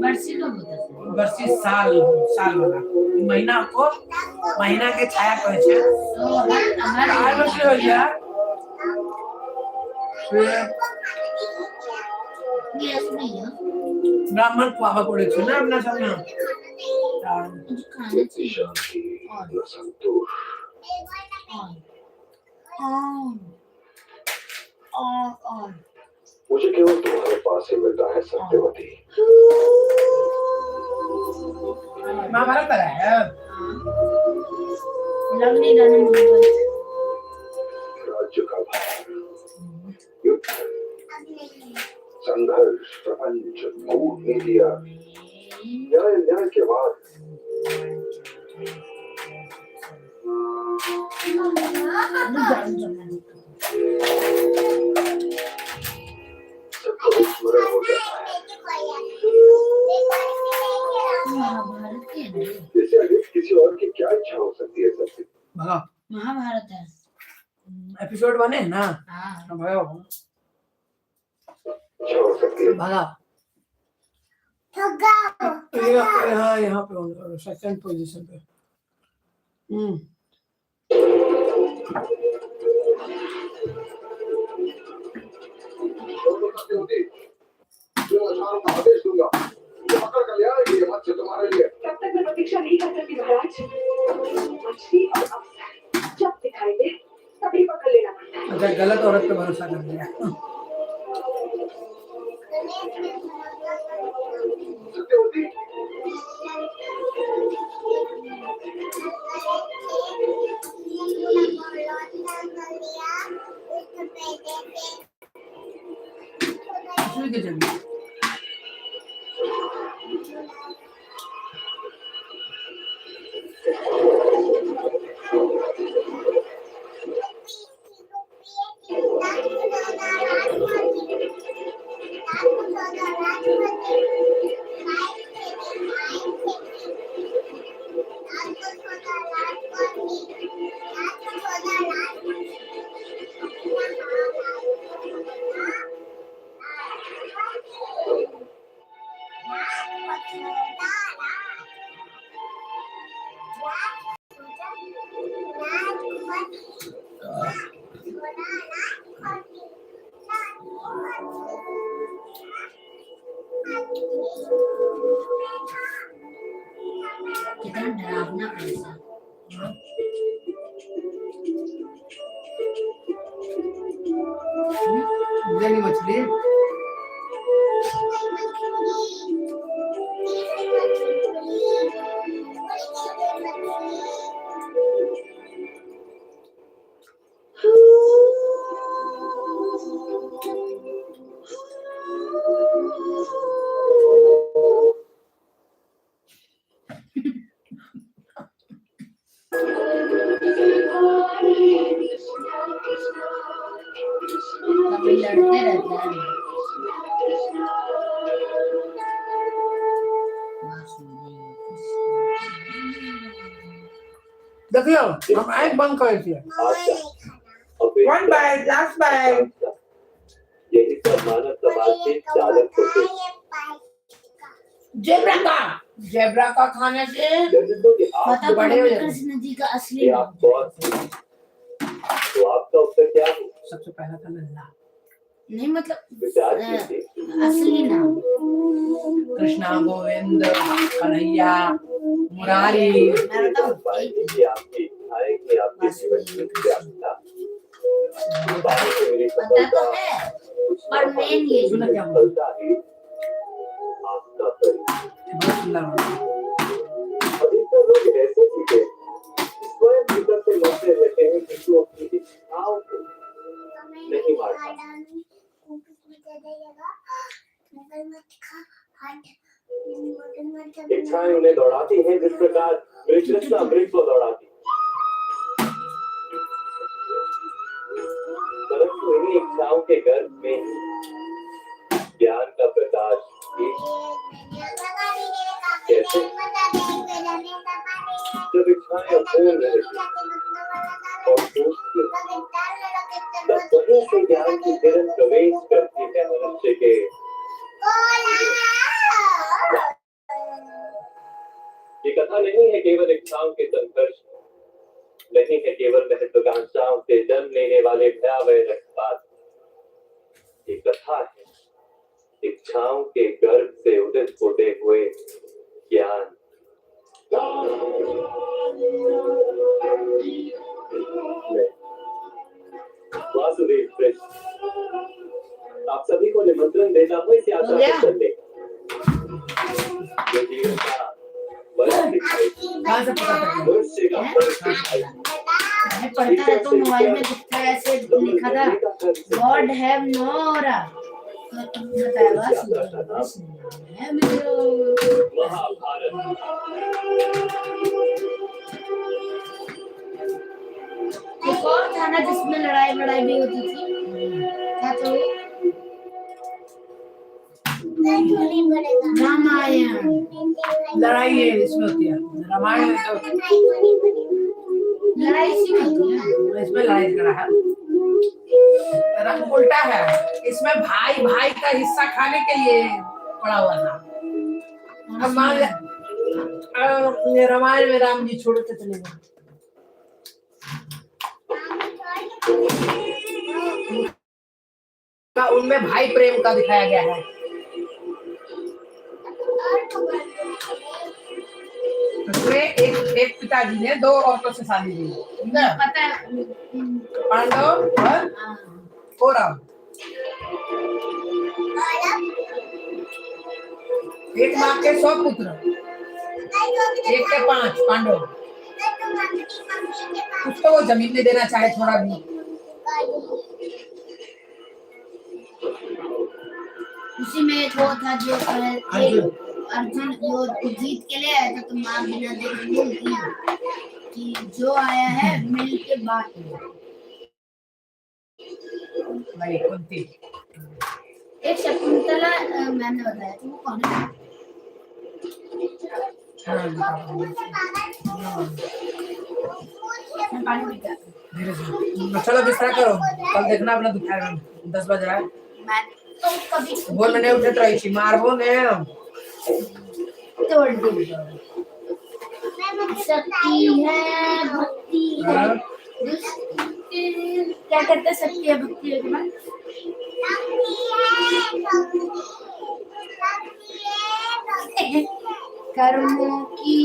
बरसी कब होता है? बरसी साल साल वाला महीना को, महीना के छाया कहै छै। तो हर हर आइ बरसी होइया से। गैस नहीं है। ब्राह्मण खुआबऽ पड़ै छै ने अपना सबमे। तऽ मुझे खाना चाहिए। शांति न संतोष। और और और और मुझे केवल तुम्हारे पास ही मिलता है सत्यवती। महाभारत वाला है। लग नहीं रहा मुझे। राज्य का भार, युद्ध, संघर्ष, प्रपंच, कूटनीतियां, न्याय न्याय के बाद। रुक जाओ, सबका स्मरण हो जाता है। महाभारत के है ना ये? इससे अधिक किसी और की क्या इच्छा हो सकती है सत्य? भगाओ। महाभारत है। एपिसोड बने है ना? हाँ। भगाओ। इच्छा हो सकती है? भगाओ। थकाओ। यहाँ यहाँ पे सेकंड पोजीशन पे। हम्म छोड़ो सत्यवती, जो अचारों का आदेश दूंगा, वो पकड़ कर ले आएगी ये मत्स्य तुम्हारे लिए। तब तक मैं प्रतीक्षा नहीं कर सकती महाराज। मछली और अफसर जब दिखाई दे तभी पकड़ लेना पड़ता है। अच्छा, गलत औरत पे भरोसा कर लिया। सत्यवती। ठीक है, चलिए। कितना डरावना पैसा। जली मछली। कभी लड़ते रहते हैं। देखियो, हम आंख बंद कर दिए। One bite, last bite. यही सब मानव समाज के चालक होते हैं। जेब्रा का, जेब्रा का खाने से जब कि आप बता बड़े हो जाते। कृष्ण जी का असली कि नाम। आप कौन हैं, तो आपका उत्तर क्या हो? सबसे पहला था लल्ला। नहीं, मतलब विचार कीजिए। असली नाम। कृष्णा, गोविंद, कन्हैया, मुरारी। मैं बताऊं? पाएंगे कि आपकी इच्छाएं कि आपके जीवन की व्याख्या पाने से मेरी पता तो सफलता है, कुछ पर मेन ये सुना क्या बोला? सफलता ही आपका परिचय। बहुत सुंदर बोला। अधिकतर लोग ऐसे सीखे स्वयं भीतर से लड़ते रहते हैं, किंतु अपनी इच्छाओं को नहीं मारता। इच्छाएं उन्हें दौड़ाती हैं जिस प्रकार वितृष्णा मृग को दौड़ाती। परंतु इन्हीं इच्छाओं के गर्भ में ही ज्ञान का प्रकाश भी कैसे? जब इच्छाएं अपूर्ण रहती और टूटती, तब वहीं से ज्ञान की किरण प्रवेश करती है मनुष्य के। ये कथा नहीं है केवल इच्छाओं के संघर्ष, नहीं है केवल महत्वाकांक्षाओं से जन्म लेने वाले भयावह रक्तपात। ये कथा है इच्छाओं के गर्भ से उदित होते हुए ज्ञान। मैं, वासुदेव कृष्ण, आप सभी को निमंत्रण देता हूँ इस यात्रा हो गया? पर चलने का, जो जीवन का मर्म दिखाए, कहाँ से पता चला? मनुष्य का मर्म दिखाए। मैं पढ़ता रहता हूँ, मोबाइल में दिखता है, ऐसे लिखा था गॉड have no aura. तो तुम बताया वासुदेव कृष्ण नाम है मेरा। महाभारत। एक और था ना जिसमें लड़ाई वड़ाई भी होती थी, क्या तो रामायण। लड़ाई ये इसमें होती है, रामायण में तो लड़ाई इसी में होती है। इसमें लड़ाई झगड़ा है। रंग उल्टा है इसमें, भाई भाई का हिस्सा खाने के लिए पड़ा हुआ था। अब मान ले, ये रामायण में राम जी छोड़ के चले गए। का उनमें भाई प्रेम का दिखाया गया है। उसमें एक एक पिताजी ने दो औरतों से शादी की ना, पता है। पांडव और हाँ। कौरव। एक माँ के 100 पुत्र, एक के 5 पांडव। उसको वो जमीन नहीं देना चाहे थोड़ा भी। उसी में एक वो था जो अर्जुन। अर्जुन वो जीत के लिए आया था, तो माँ बिना देखे बोल दी कि जो आया है मिल के बांट लो। भाई कुंती। एक शकुंतला मैम ने बताया कि वो कौन है। मैं पानी पी के आती हूँ। धीरे से चलो बिस्तरा करो, कल देखना अपना दोपहर में 10 बजे है। मैं तो कभी भोर में नहीं उठैत रहै छी, मारबो ने। तोड़ दूँ। शक्ति है भक्ति है हाँ। दुष्ट क्या कहते हैं, शक्ति है भक्ति है तुम्हारे। कर्मों की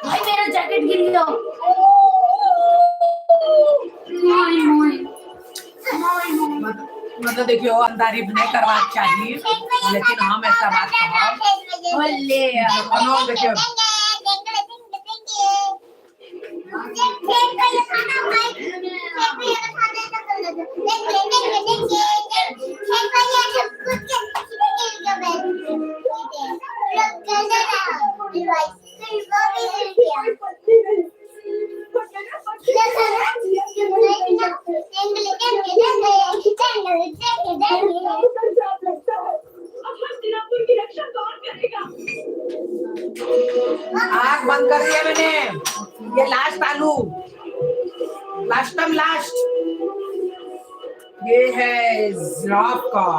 भाई मेरा जैकेट गिर गया। मोय मोय मोय मोय। मतलब देखियो, हम तारीफ नहीं करबाक चाही, लेकिन हम एकटा बात कहब। बोले कोनो देखियो हस्तिनापुर की रक्षा कौन करेगा? आग बंद कर दिया मैंने। ये लास्ट आलू, लास्ट टाइम लास्ट। ये है जिराफ का।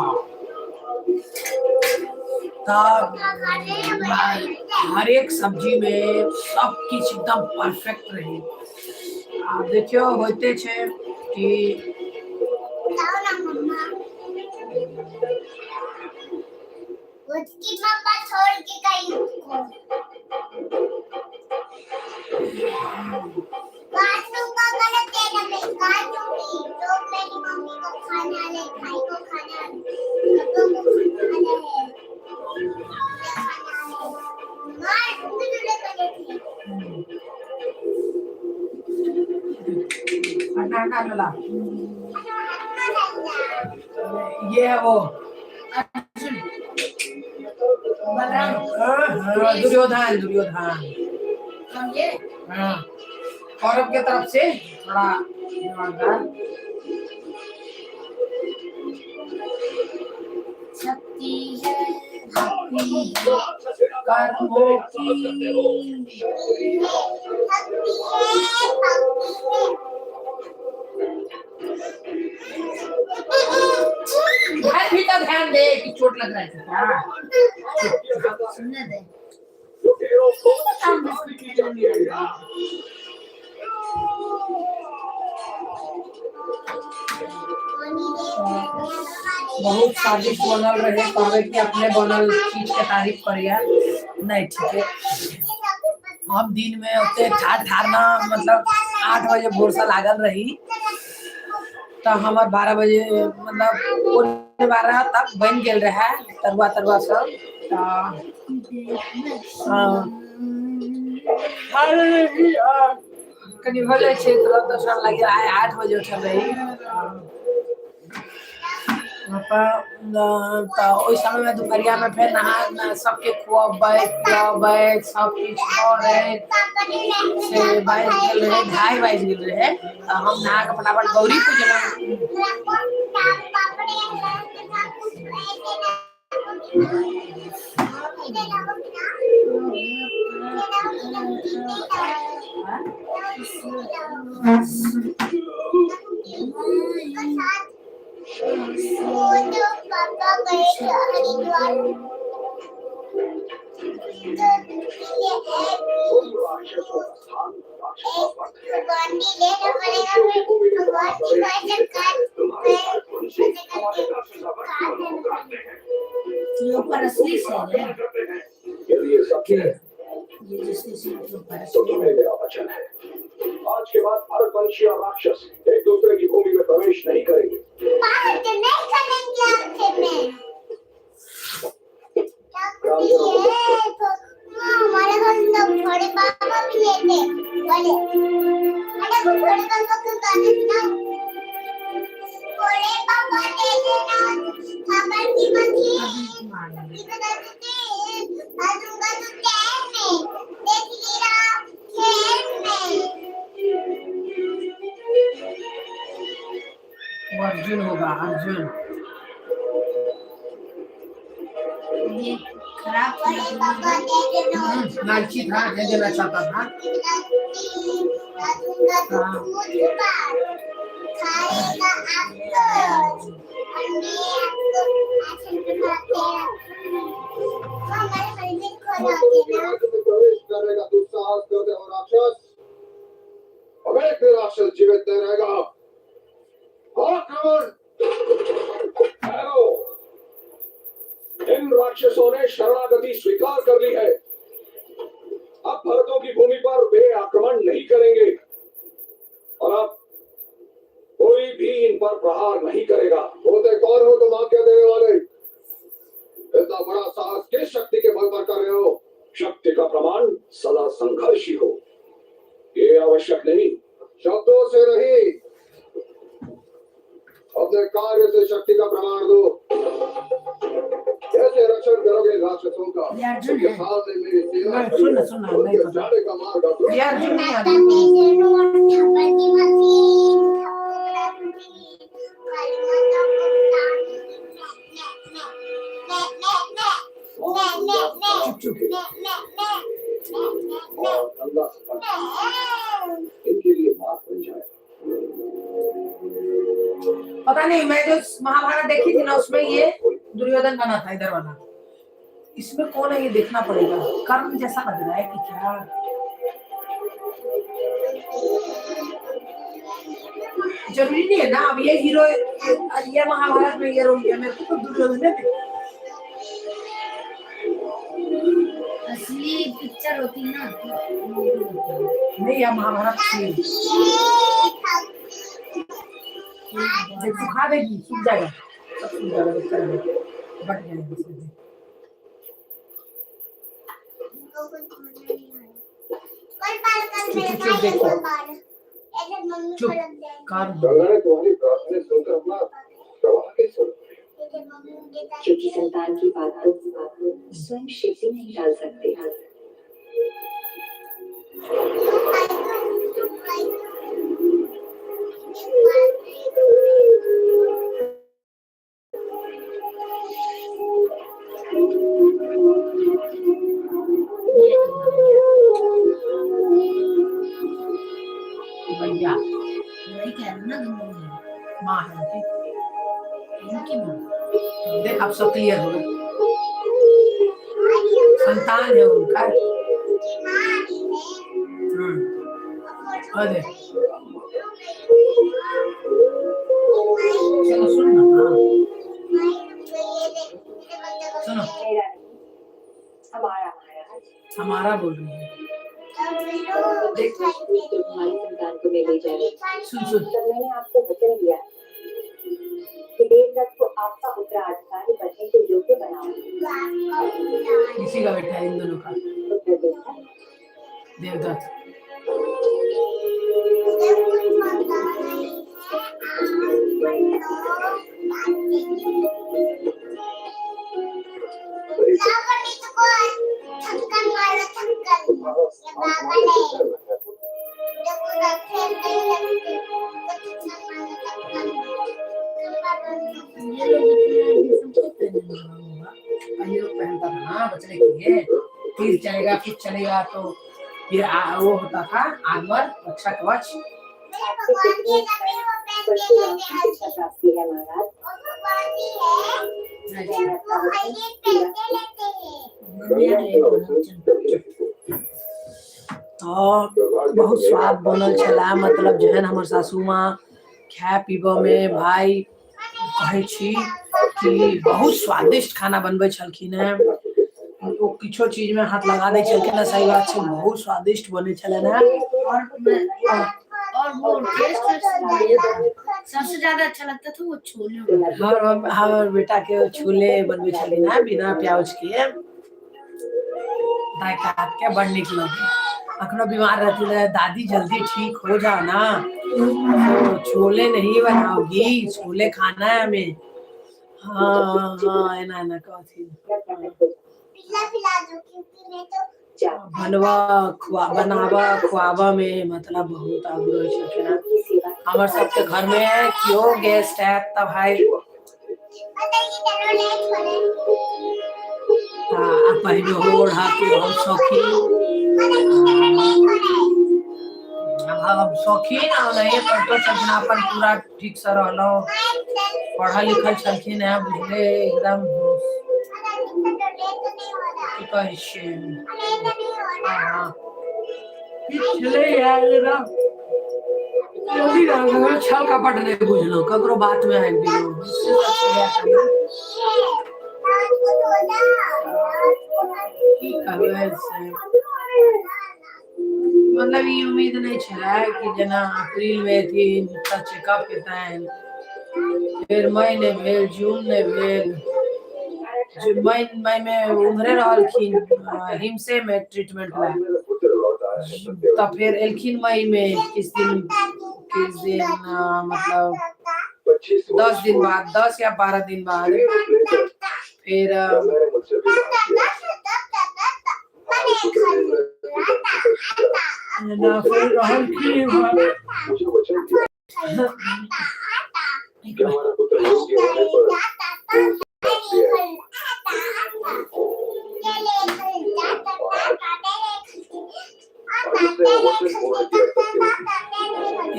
तब हर एक सब्जी में सब किछु एकदम परफेक्ट रहे। आ देखियो, होते छै कि उसकी मम्मा छोड़ के गई उसको। काटूंगा गलत है ना, मैं काटूंगी तो मेरी मम्मी को खाना ले, भाई को खाना, पापा को खाना है, मुझे खाना है। मार दूंगी तुझे गलत है। ठंडा ठंडा लला। ये है वो बलराम। हाँ, दुर्योधन, दुर्योधन। कौन ये? हाँ, कौरव के तरफ से थोड़ा ईमानदार। शक्ति है भक्ति है कर्मों की शक्ति है भक्ति है। घर भी तो ध्यान दे कि चोट लग रहा है क्या। सुनने दे। लुटेरों को की जाती है। बहुत स्वादिष्ट बनल रहे। कहबे कि अपने बनल चीज के तारीफ करिए नहीं, ठीक है। हम दिन में ओते ठार ठार ना, मतलब 8 बजे भोर से लागल रही तऽ हमर 12 बजे, मतलब 11:45 तक बनि गेल रहे तरुआ तरुआ सब। तऽ हाँ, कनि भऽ जाइ छै तुरंत दोसर लागि। आइ 8 बजे उठल रही तऽ ओहि समयमे दुपहरियामे फेर नहा सबके खुअबैत पियाबैत सब किछु करैत से बाजि गेल रहे, 2:30 बाजि गेल रहे। तऽ हम नहा कऽ फटाफट गौरी पूजलहुँ। वो जो पापा गए थे हरिद्वार तो इसलिए एक भगवान भी लेना पड़ेगा, फिर भगवान की ऐसे काट ऐसे करके काट देना पड़ेगा। ये ऊपर असली शेर है। यदि ये सत्य है ये जिसके सिर के ऊपर तो असली तुम्हें मेरा वचन है, आज के बाद भारतवंशी और राक्षस एक दूसरे की भूमि में प्रवेश नहीं करेंगे। बात नहीं करेंगे आपसे मैं। शक्ति है तो हाँ, हमारे घर में तो बड़े पापा भी लेते बोले, अरे वो बड़े पापा को गाना सुनाओ। बड़े पापा दे देना खाबर की मछली की बता देते दूंगा तो चैन में देख लिया खेल में। वो अर्जुन होगा। अर्जुन। ये खराब बड़े पापा दे देना। लालची था, नहीं देना चाहता था। हाँ। खाएगा आपको और मैं आपको ऐसे खाते हमारे मंदिर खोला देना। प्रवेश करेगा तू साहस करते हो राक्षस, अब एक भी राक्षस जीवित नहीं रहेगा। आक्रमण! ठहरो। इन राक्षसों ने शरणागति स्वीकार कर ली है। अब भरतों की भूमि पर वे आक्रमण नहीं करेंगे और अब कोई भी इन पर प्रहार नहीं करेगा। बोलते कौन हो तुम आज्ञा देने वाले? इतना बड़ा साहस किस शक्ति के बल पर कर रहे हो? शक्ति का प्रमाण सदा संघर्ष ही हो, ये आवश्यक नहीं। शब्दों से नहीं, अपने कार्य से शक्ति का प्रमाण दो। कैसे रक्षण करोगे राक्षसों का? ये अर्जुन उनके है। सामने मेरी सेना नहीं, खड़ी सुनना है। सुनना नहीं उनके पता। जाने का मार्ग अवरुद्ध ये अर्जुन नहीं माता आदमी। मेरे थप्पड़ की मशीन, थप्पड़ की काली माता को चुप चुप। और गंगा सफल इनके लिए मार्ग बन जाए। पता नहीं, मैं जो महाभारत देखी थी ना, उसमें ये दुर्योधन बना था इधर वाला। इसमें कौन है ये देखना पड़ेगा। कर्ण जैसा लग रहा है कि क्या? जरूरी नहीं है ना। अब ये हीरो, ये महाभारत में ये रोल किया, मेरे को तो दुर्योधन ने असली पिक्चर होती ना तो वो भी होता है। नहीं, यह महाभारत थी। देख, सुखा देगी, सूख जाएगा, सब सूख जाएगा, देखता रहेगा, बट जाएगा सीधे। चुप चुप चुप, देखो। चुप। कर्ण। गंगा ने तुम्हारी प्रार्थना सुनकर अपना प्रवाह कैसे रोका? क्योंकि संतान की बात को स्वयं शिव जी नहीं टाल सकते। ये तो भैया। भैया। वही कह रहा हूँ ना, गंगा मैया। माँ है उनकी। इनकी माँ। देख, अब सब क्लियर हो गए। संतान है उनका। अरे चलो, सुन ना। हाँ, सुनो। मेरा नहीं, हमारा महाराज। हमारा बोल रही है। देख, जब हमारी संतान को मैं ले जा रही सुन सुन। तब मैंने आपको वचन दिया कि देवव्रत को आपका उत्तराधिकारी बनने के योग्य बनाऊंगी। इसी का बेटा है, इन दोनों का। पुत्र देवव्रत। देवदत्त। तुम्हारा स्थान तुम्हारे हृदय में है। ये लोग इतना ये सब क्यों पहने हैं? पहले लोग पहनता था ना बचने के लिए। तीर चलेगा, कुछ चलेगा तो ये वो होता था आर्मर, रक्षा कवच। आपको कितने परशुराम की शिक्षा प्राप्ति है महाराज? मैंने आपका वचन पूरा किया। मम्मी आ रही है, बोलो, चलो। तो बहुत स्वाद बनल छला। मतलब जेहन हमर सासू माँ खाय पीबऽ में, भाई, कहै छी कि बहुत स्वादिष्ट खाना बनबै छलखिन हेँ। ओ किछो चीज में हाथ लगा दै छलखिन हेँ, सही बात छै, बहुत स्वादिष्ट बनै छलनि हेँ। और मैं और वो टेस्ट सबसे ज्यादा अच्छा लगता था वो छोले वाला। हमर हमर बेटा के छोले बनबै छलखिन हेँ बिना प्याज के, दाय के हाथ के बड़ नीक लगे। अखनो बीमार रहती रहे, दादी जल्दी ठीक हो जाओ ना तो छोले नहीं बनाओगी, छोले खाना है हमें। हाँ हाँ, एना एना कहथिन। पिला पिला दो, क्योंकि मैं तो बनबऽ खुआ बनाबऽ खुआबऽ मे मतलब बहुत आगू रहै छलखिन हेँ। हमर सबके घरमे केओ गेस्ट आयत तऽ भाय आ पहिनो ओढ़ा के बहुत शौकीन, हम शौकीन आ ओनाहिए पढ़ितो छलखिन, अपन पूरा ठीकसँ रहलहुँ, पढ़ल लिखल छलखिन हेँ, बुझले एकदम की कहै छियै। हँ, ठीक छलैए एकदम। जल्दी छल कपट नहि बुझलहुँ, ककरो बातमे आबि गेलहुँ से सब छलैए। की कहबै से मतलब ई उम्मीद नहि छलै कि जेना अप्रील मे एथिन तऽ चेकअप हेतनि। फेर मई नहि भेल, जून नहि भेल, मई मई मे उम्हरे रहलखिन हिम्से मे ट्रीटमेंट लए, तऽ फेर एलखिन मई मे किछु दिन मतलब 10 दिन बाद, 10 या 12 दिन बाद फेर जेना फेर रहलखिन इम्हर।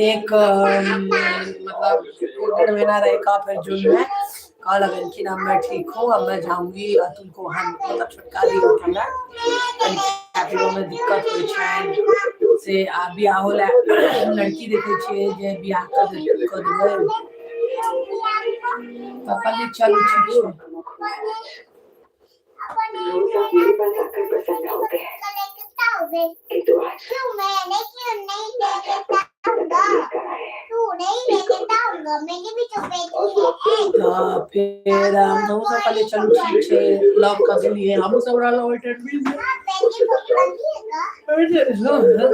एक मतलब 1.5 महीना रहेगा। फिर जून में कह लगलखिन, अब मैं ठीक हूँ, अब मैं जाऊंगी अतुल को वहाँ मतलब छोटका दी हमरा कनि खाय पीबऽ दिक्कत होइ छनि से आ बियाहो लए लड़की देखै छियै जे बियाह कऽ कऽ देबै। तऽ कहलियै चलू ठीक छै। रोज आप मेरे पास आकर प्रसन्न होते हैं, किंतु आज लेकर आए हैं। तऽ फेर हमहूँ सब कहलियै चलू ठीक छै, लव कऽ देलियै। हमहूँ सब रहलहुँ ओहि टेंशन मे।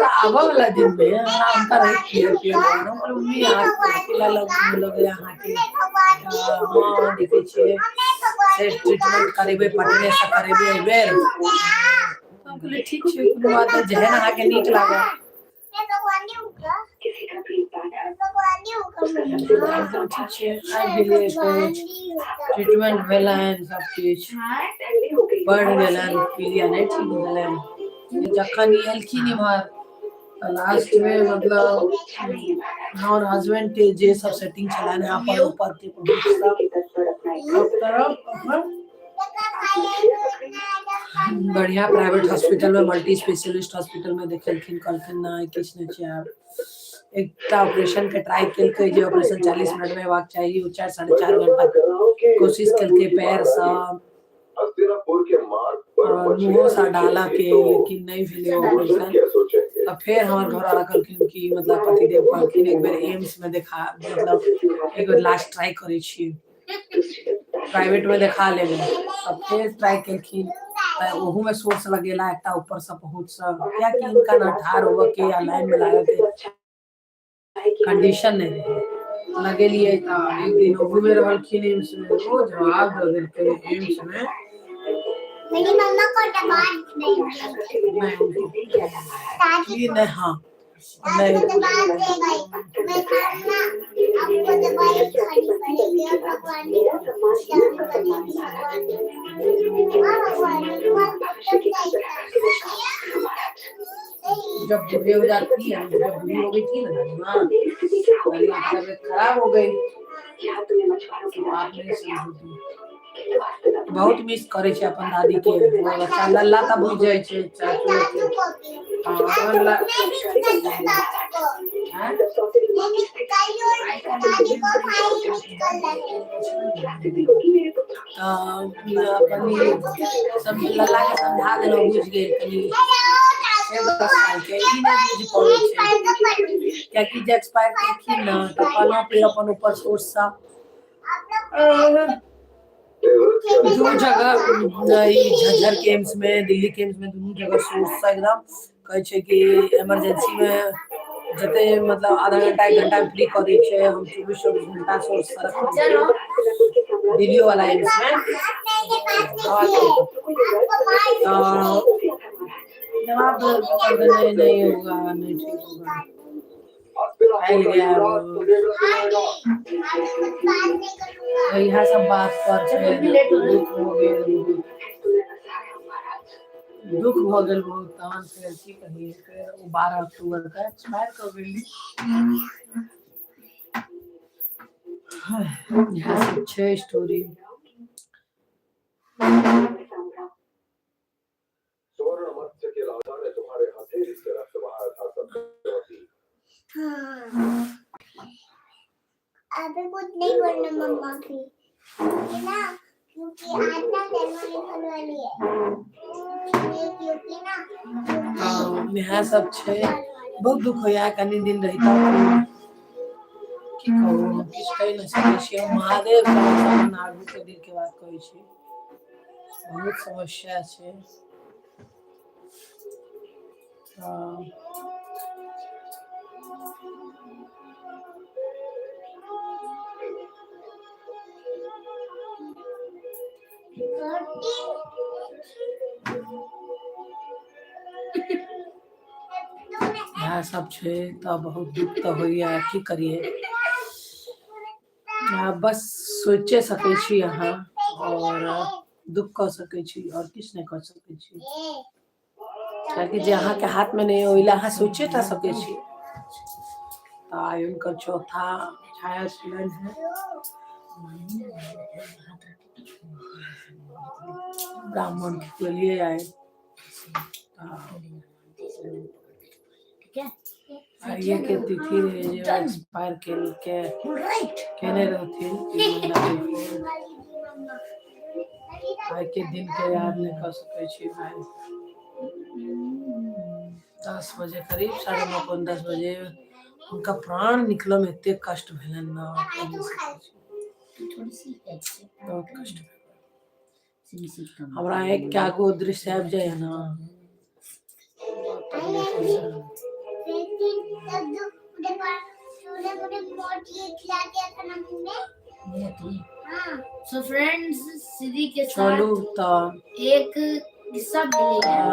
आबऽ वाला दिन मे हमरा हुनका रहै पियर पियर लगल। हम कहलियै, मम्मी, अहाँ अकेला लग लगैया अहाँके। हँ, देखै छियै से ट्रीटमेंट करेबै, पटने से करेबै एहिबेर। हम कहलियै ठीक छै, कोनो बात नहि, जेहन अहाँके नीक लागत। किसी का प्रेम पाना उसका सबसे बड़ा ठीक छै, आबि गेलियै, फेर ट्रीटमेंट भेलनि, सब किछु धन्य हो गई। बढ़ि गेलनि, पीलिया नहि ठीक भेलनि। जखन ई एलखिन इम्हर तऽ लास्ट मे मतलब इच्छा नहीं है महाराज। हमर हस्बैंड के जे सब सेटिंग छलनि हेँ अपन ऊपर के बहुत सब के तट पर अपना एक सब तरफ अपन बढ़िया प्राइवेट हॉस्पिटल में, मल्टी स्पेशलिस्ट हॉस्पिटल में देखेलखिन। कहलखिन नहि, किछु नहि छै। आब एकटा ऑपरेशन के ट्राई केलकै, जे ऑपरेशन 40 मिनट में हेबाक चाही, ओ 4-4.5 घंटा कोशिश केलकै पैरसँ हस्तिनापुर के मार्ग पर और मछलियां मुँहो सँ डालऽ के, देखेंगे तो लेकिन नहि भेलै बुजुर्ग ऑपरेशन। क्या सोचेंगे? तऽ फेर हमर घरवाला कहलखिन कि मतलब पतिदेव कहलखिन, एक बेर एम्स में देखा, मतलब एक बेर लास्ट ट्राई करै छी, प्राइवेट में देखा लेबै। तऽ फेर ट्राई केलखिन तऽ ओहू में सोर्स लगेला एकटा ऊपर से बहुत सँ, कियाकि हिनका न ठाढ़ होबऽ के या लाइन में लागऽ के कंडीशन नहि रहै। लगेलियै तऽ एक दिन ओहू में रहलखिन एम्स में, ओ जवाब दऽ देलकै एम्स में। मेरी मम्मा को दबा नहीं। नहीं, उनको दादी कि नहीं, हाँ नहीं। आपको दबा देगा। मैं खाना आपको दवाई खानी पड़ेगी और भगवान ने पड़ेगी। भगवान, हाँ, भगवान भगवान। जब बूढ़े हो जाती है, जब बूढ़ी हो गई थी ना दादी माँ, मेरी स्थिति क्या होगी दादी माँ की महाराज? तबीयत खराब हो गई। यहाँ तुम्हें मछुआरों के बात राजा की नहीं कन्या समझती। किंतु हस्तिनापुर बहुत मिस करै छै अपन दादी के। बच्चा लल्ला तऽ बुझि जाइ छै चाचू दादू के। को भी। हाँ, लल्ला। मैं भी कर दादू को। हैं? तब सौतेली मैं माँ भी की स्थिति कल और दादी को भाई मिस कर रहे। क्या स्थिति होगी मेरे पुत्रों की? तऽ कनि सब लल्ला के समझा देलहुँ, बुझि गेल कनि। हेलो। 10 साल के ई नहि बुझि पबै छै, कियाकि जे एक्सपायर केलखिन ने तऽ कहलहुँ फेर अपन ऊपर सोर्स सँ दू जगह, ई झज्जर के एम्स में, दिल्ली के एम्स में, दुनू जगह सोर्स सँ एकदम कहै छै कि इमरजेंसी मे जते मतलब आधा घंटा 1 घंटा मे फ्री कऽ दै छै। हम 24 24 घंटा सोर्स सँ रखने छियै दिल्लियो वाला एम्स में। तऽ जवाब देने नहीं होगा, नहीं ठीक होगा। फैल गया वो। हाँ, इएह सब बात पर छै, दुख भऽ गेल बहुत, दुख भऽ गेल बहुत। तहन फेर की कहियै, फेर ओ 12 अक्टूबर के एक्सपायर कऽ गेली। इएह सब छै स्टोरी। हाँ, अभी कुछ नहीं बोलना मम्मा की, क्योंकि ना, क्योंकि आज ना शेरवानी वाली है ये, क्योंकि ना तऽ इएह सब छै। बहुत दुख होइया। कनि दिन रहिता, की कहू, हम किछु कहि नहि सकै छी। हम महादेव के अपन आगू के दिल के बात कहै छी। बहुत समस्या छै। तऽ इएह सब छै। तऽ बहुत दुख तऽ होइया, की करियै। आ बस सोचे सकै छी अहाँ आओर दुख कऽ सकै छी, आओर किछु नहि कऽ सकै छी, कियाकि जे अहाँके हाथमे नहि ओहि लए अहाँ सोचे टा सकै छी। तऽ आइ हुनकर चौथा छाया छलनि हेँ। ब्राह्मण के खुएलियै आइ। आइए के तिथि रहे जे एक्सपायर केलकै, केने रहथिन 3 महीना बिफोर। आइ के दिन के याद नहि कऽ सकै छी भाय। 10 बजे करीब, 9:30 9:45 बजे हुनका प्राण निकलऽ मे एते कष्ट भेलनि ने, कहि नहि सकै छी। बहुत कष्ट भेल। हमरा आँखि के आगू दृश्य आबि जाइए ने, बहुत तकलीफ होइए। सो फ्रेंड्स, श्री के साथ चलू तऽ एक किस्सा मिलेगा।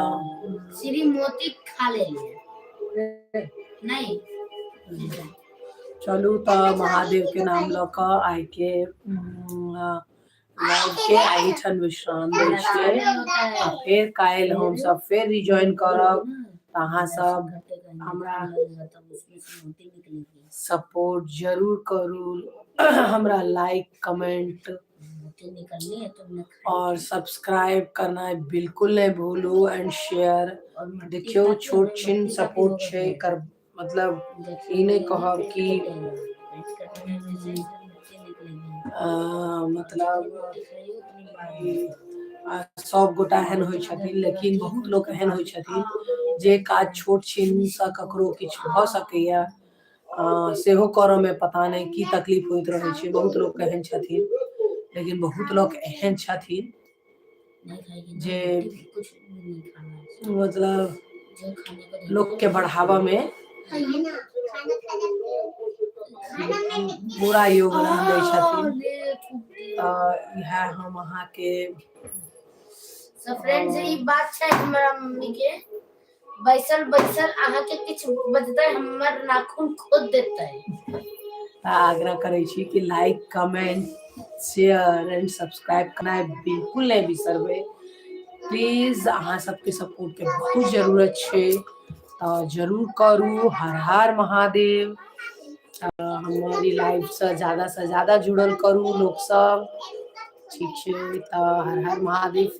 श्री मोती खा ले लिया नहीं। चलू तऽ महादेव के नाम लऽ कऽ आइ के लाइव के एहिठाम विश्राम दै छियै आ फेर काल्हि हमसब फेर रिज्वाइन करब। तऽ अहाँ सब हमरा सपोर्ट जरूर करू, हमरा लाइक, कमेंट और सब्सक्राइब करनाइ बिल्कुल नहि भूलू एंड शेयर। देखियौ, छोट छिन सपोर्ट छै एकर मतलब ई नहि कहब कि मतलब सब गोटा एहन होइ छथिन, लेकिन बहुत लोक एहन होइ छथिन जे काज छोट छिनसँ ककरो किछु भऽ सकैए, सेहो करऽमे पता नहि की तकलीफ होइत रहै छै। बहुत लोक एहन छथिन, लेकिन बहुत लोक एहन छथिन जे मतलब लोकके बढ़ाबऽमे पूरा योगदान दै छथिन। तऽ इएह हम अहाँके सो फ्रेंड्स, ई बात छै हमरा मम्मी के, बैसल बैसल अहाँके किछु बजतै, हमर नाखून खोद देतै। तऽ आग्रह करै छी कि like, comment, share and subscribe करनाइ बिल्कुल नहि बिसरबै प्लीज। अहाँ सबके सपोर्टके बहुत जरूरत छै, तऽ जरूर करू। हर हर महादेव। तऽ हमर ई लाइवसँ ज्यादासँ ज्यादा जुड़ल करू लोकसब। ठीक छै, तऽ हर हर महादेव।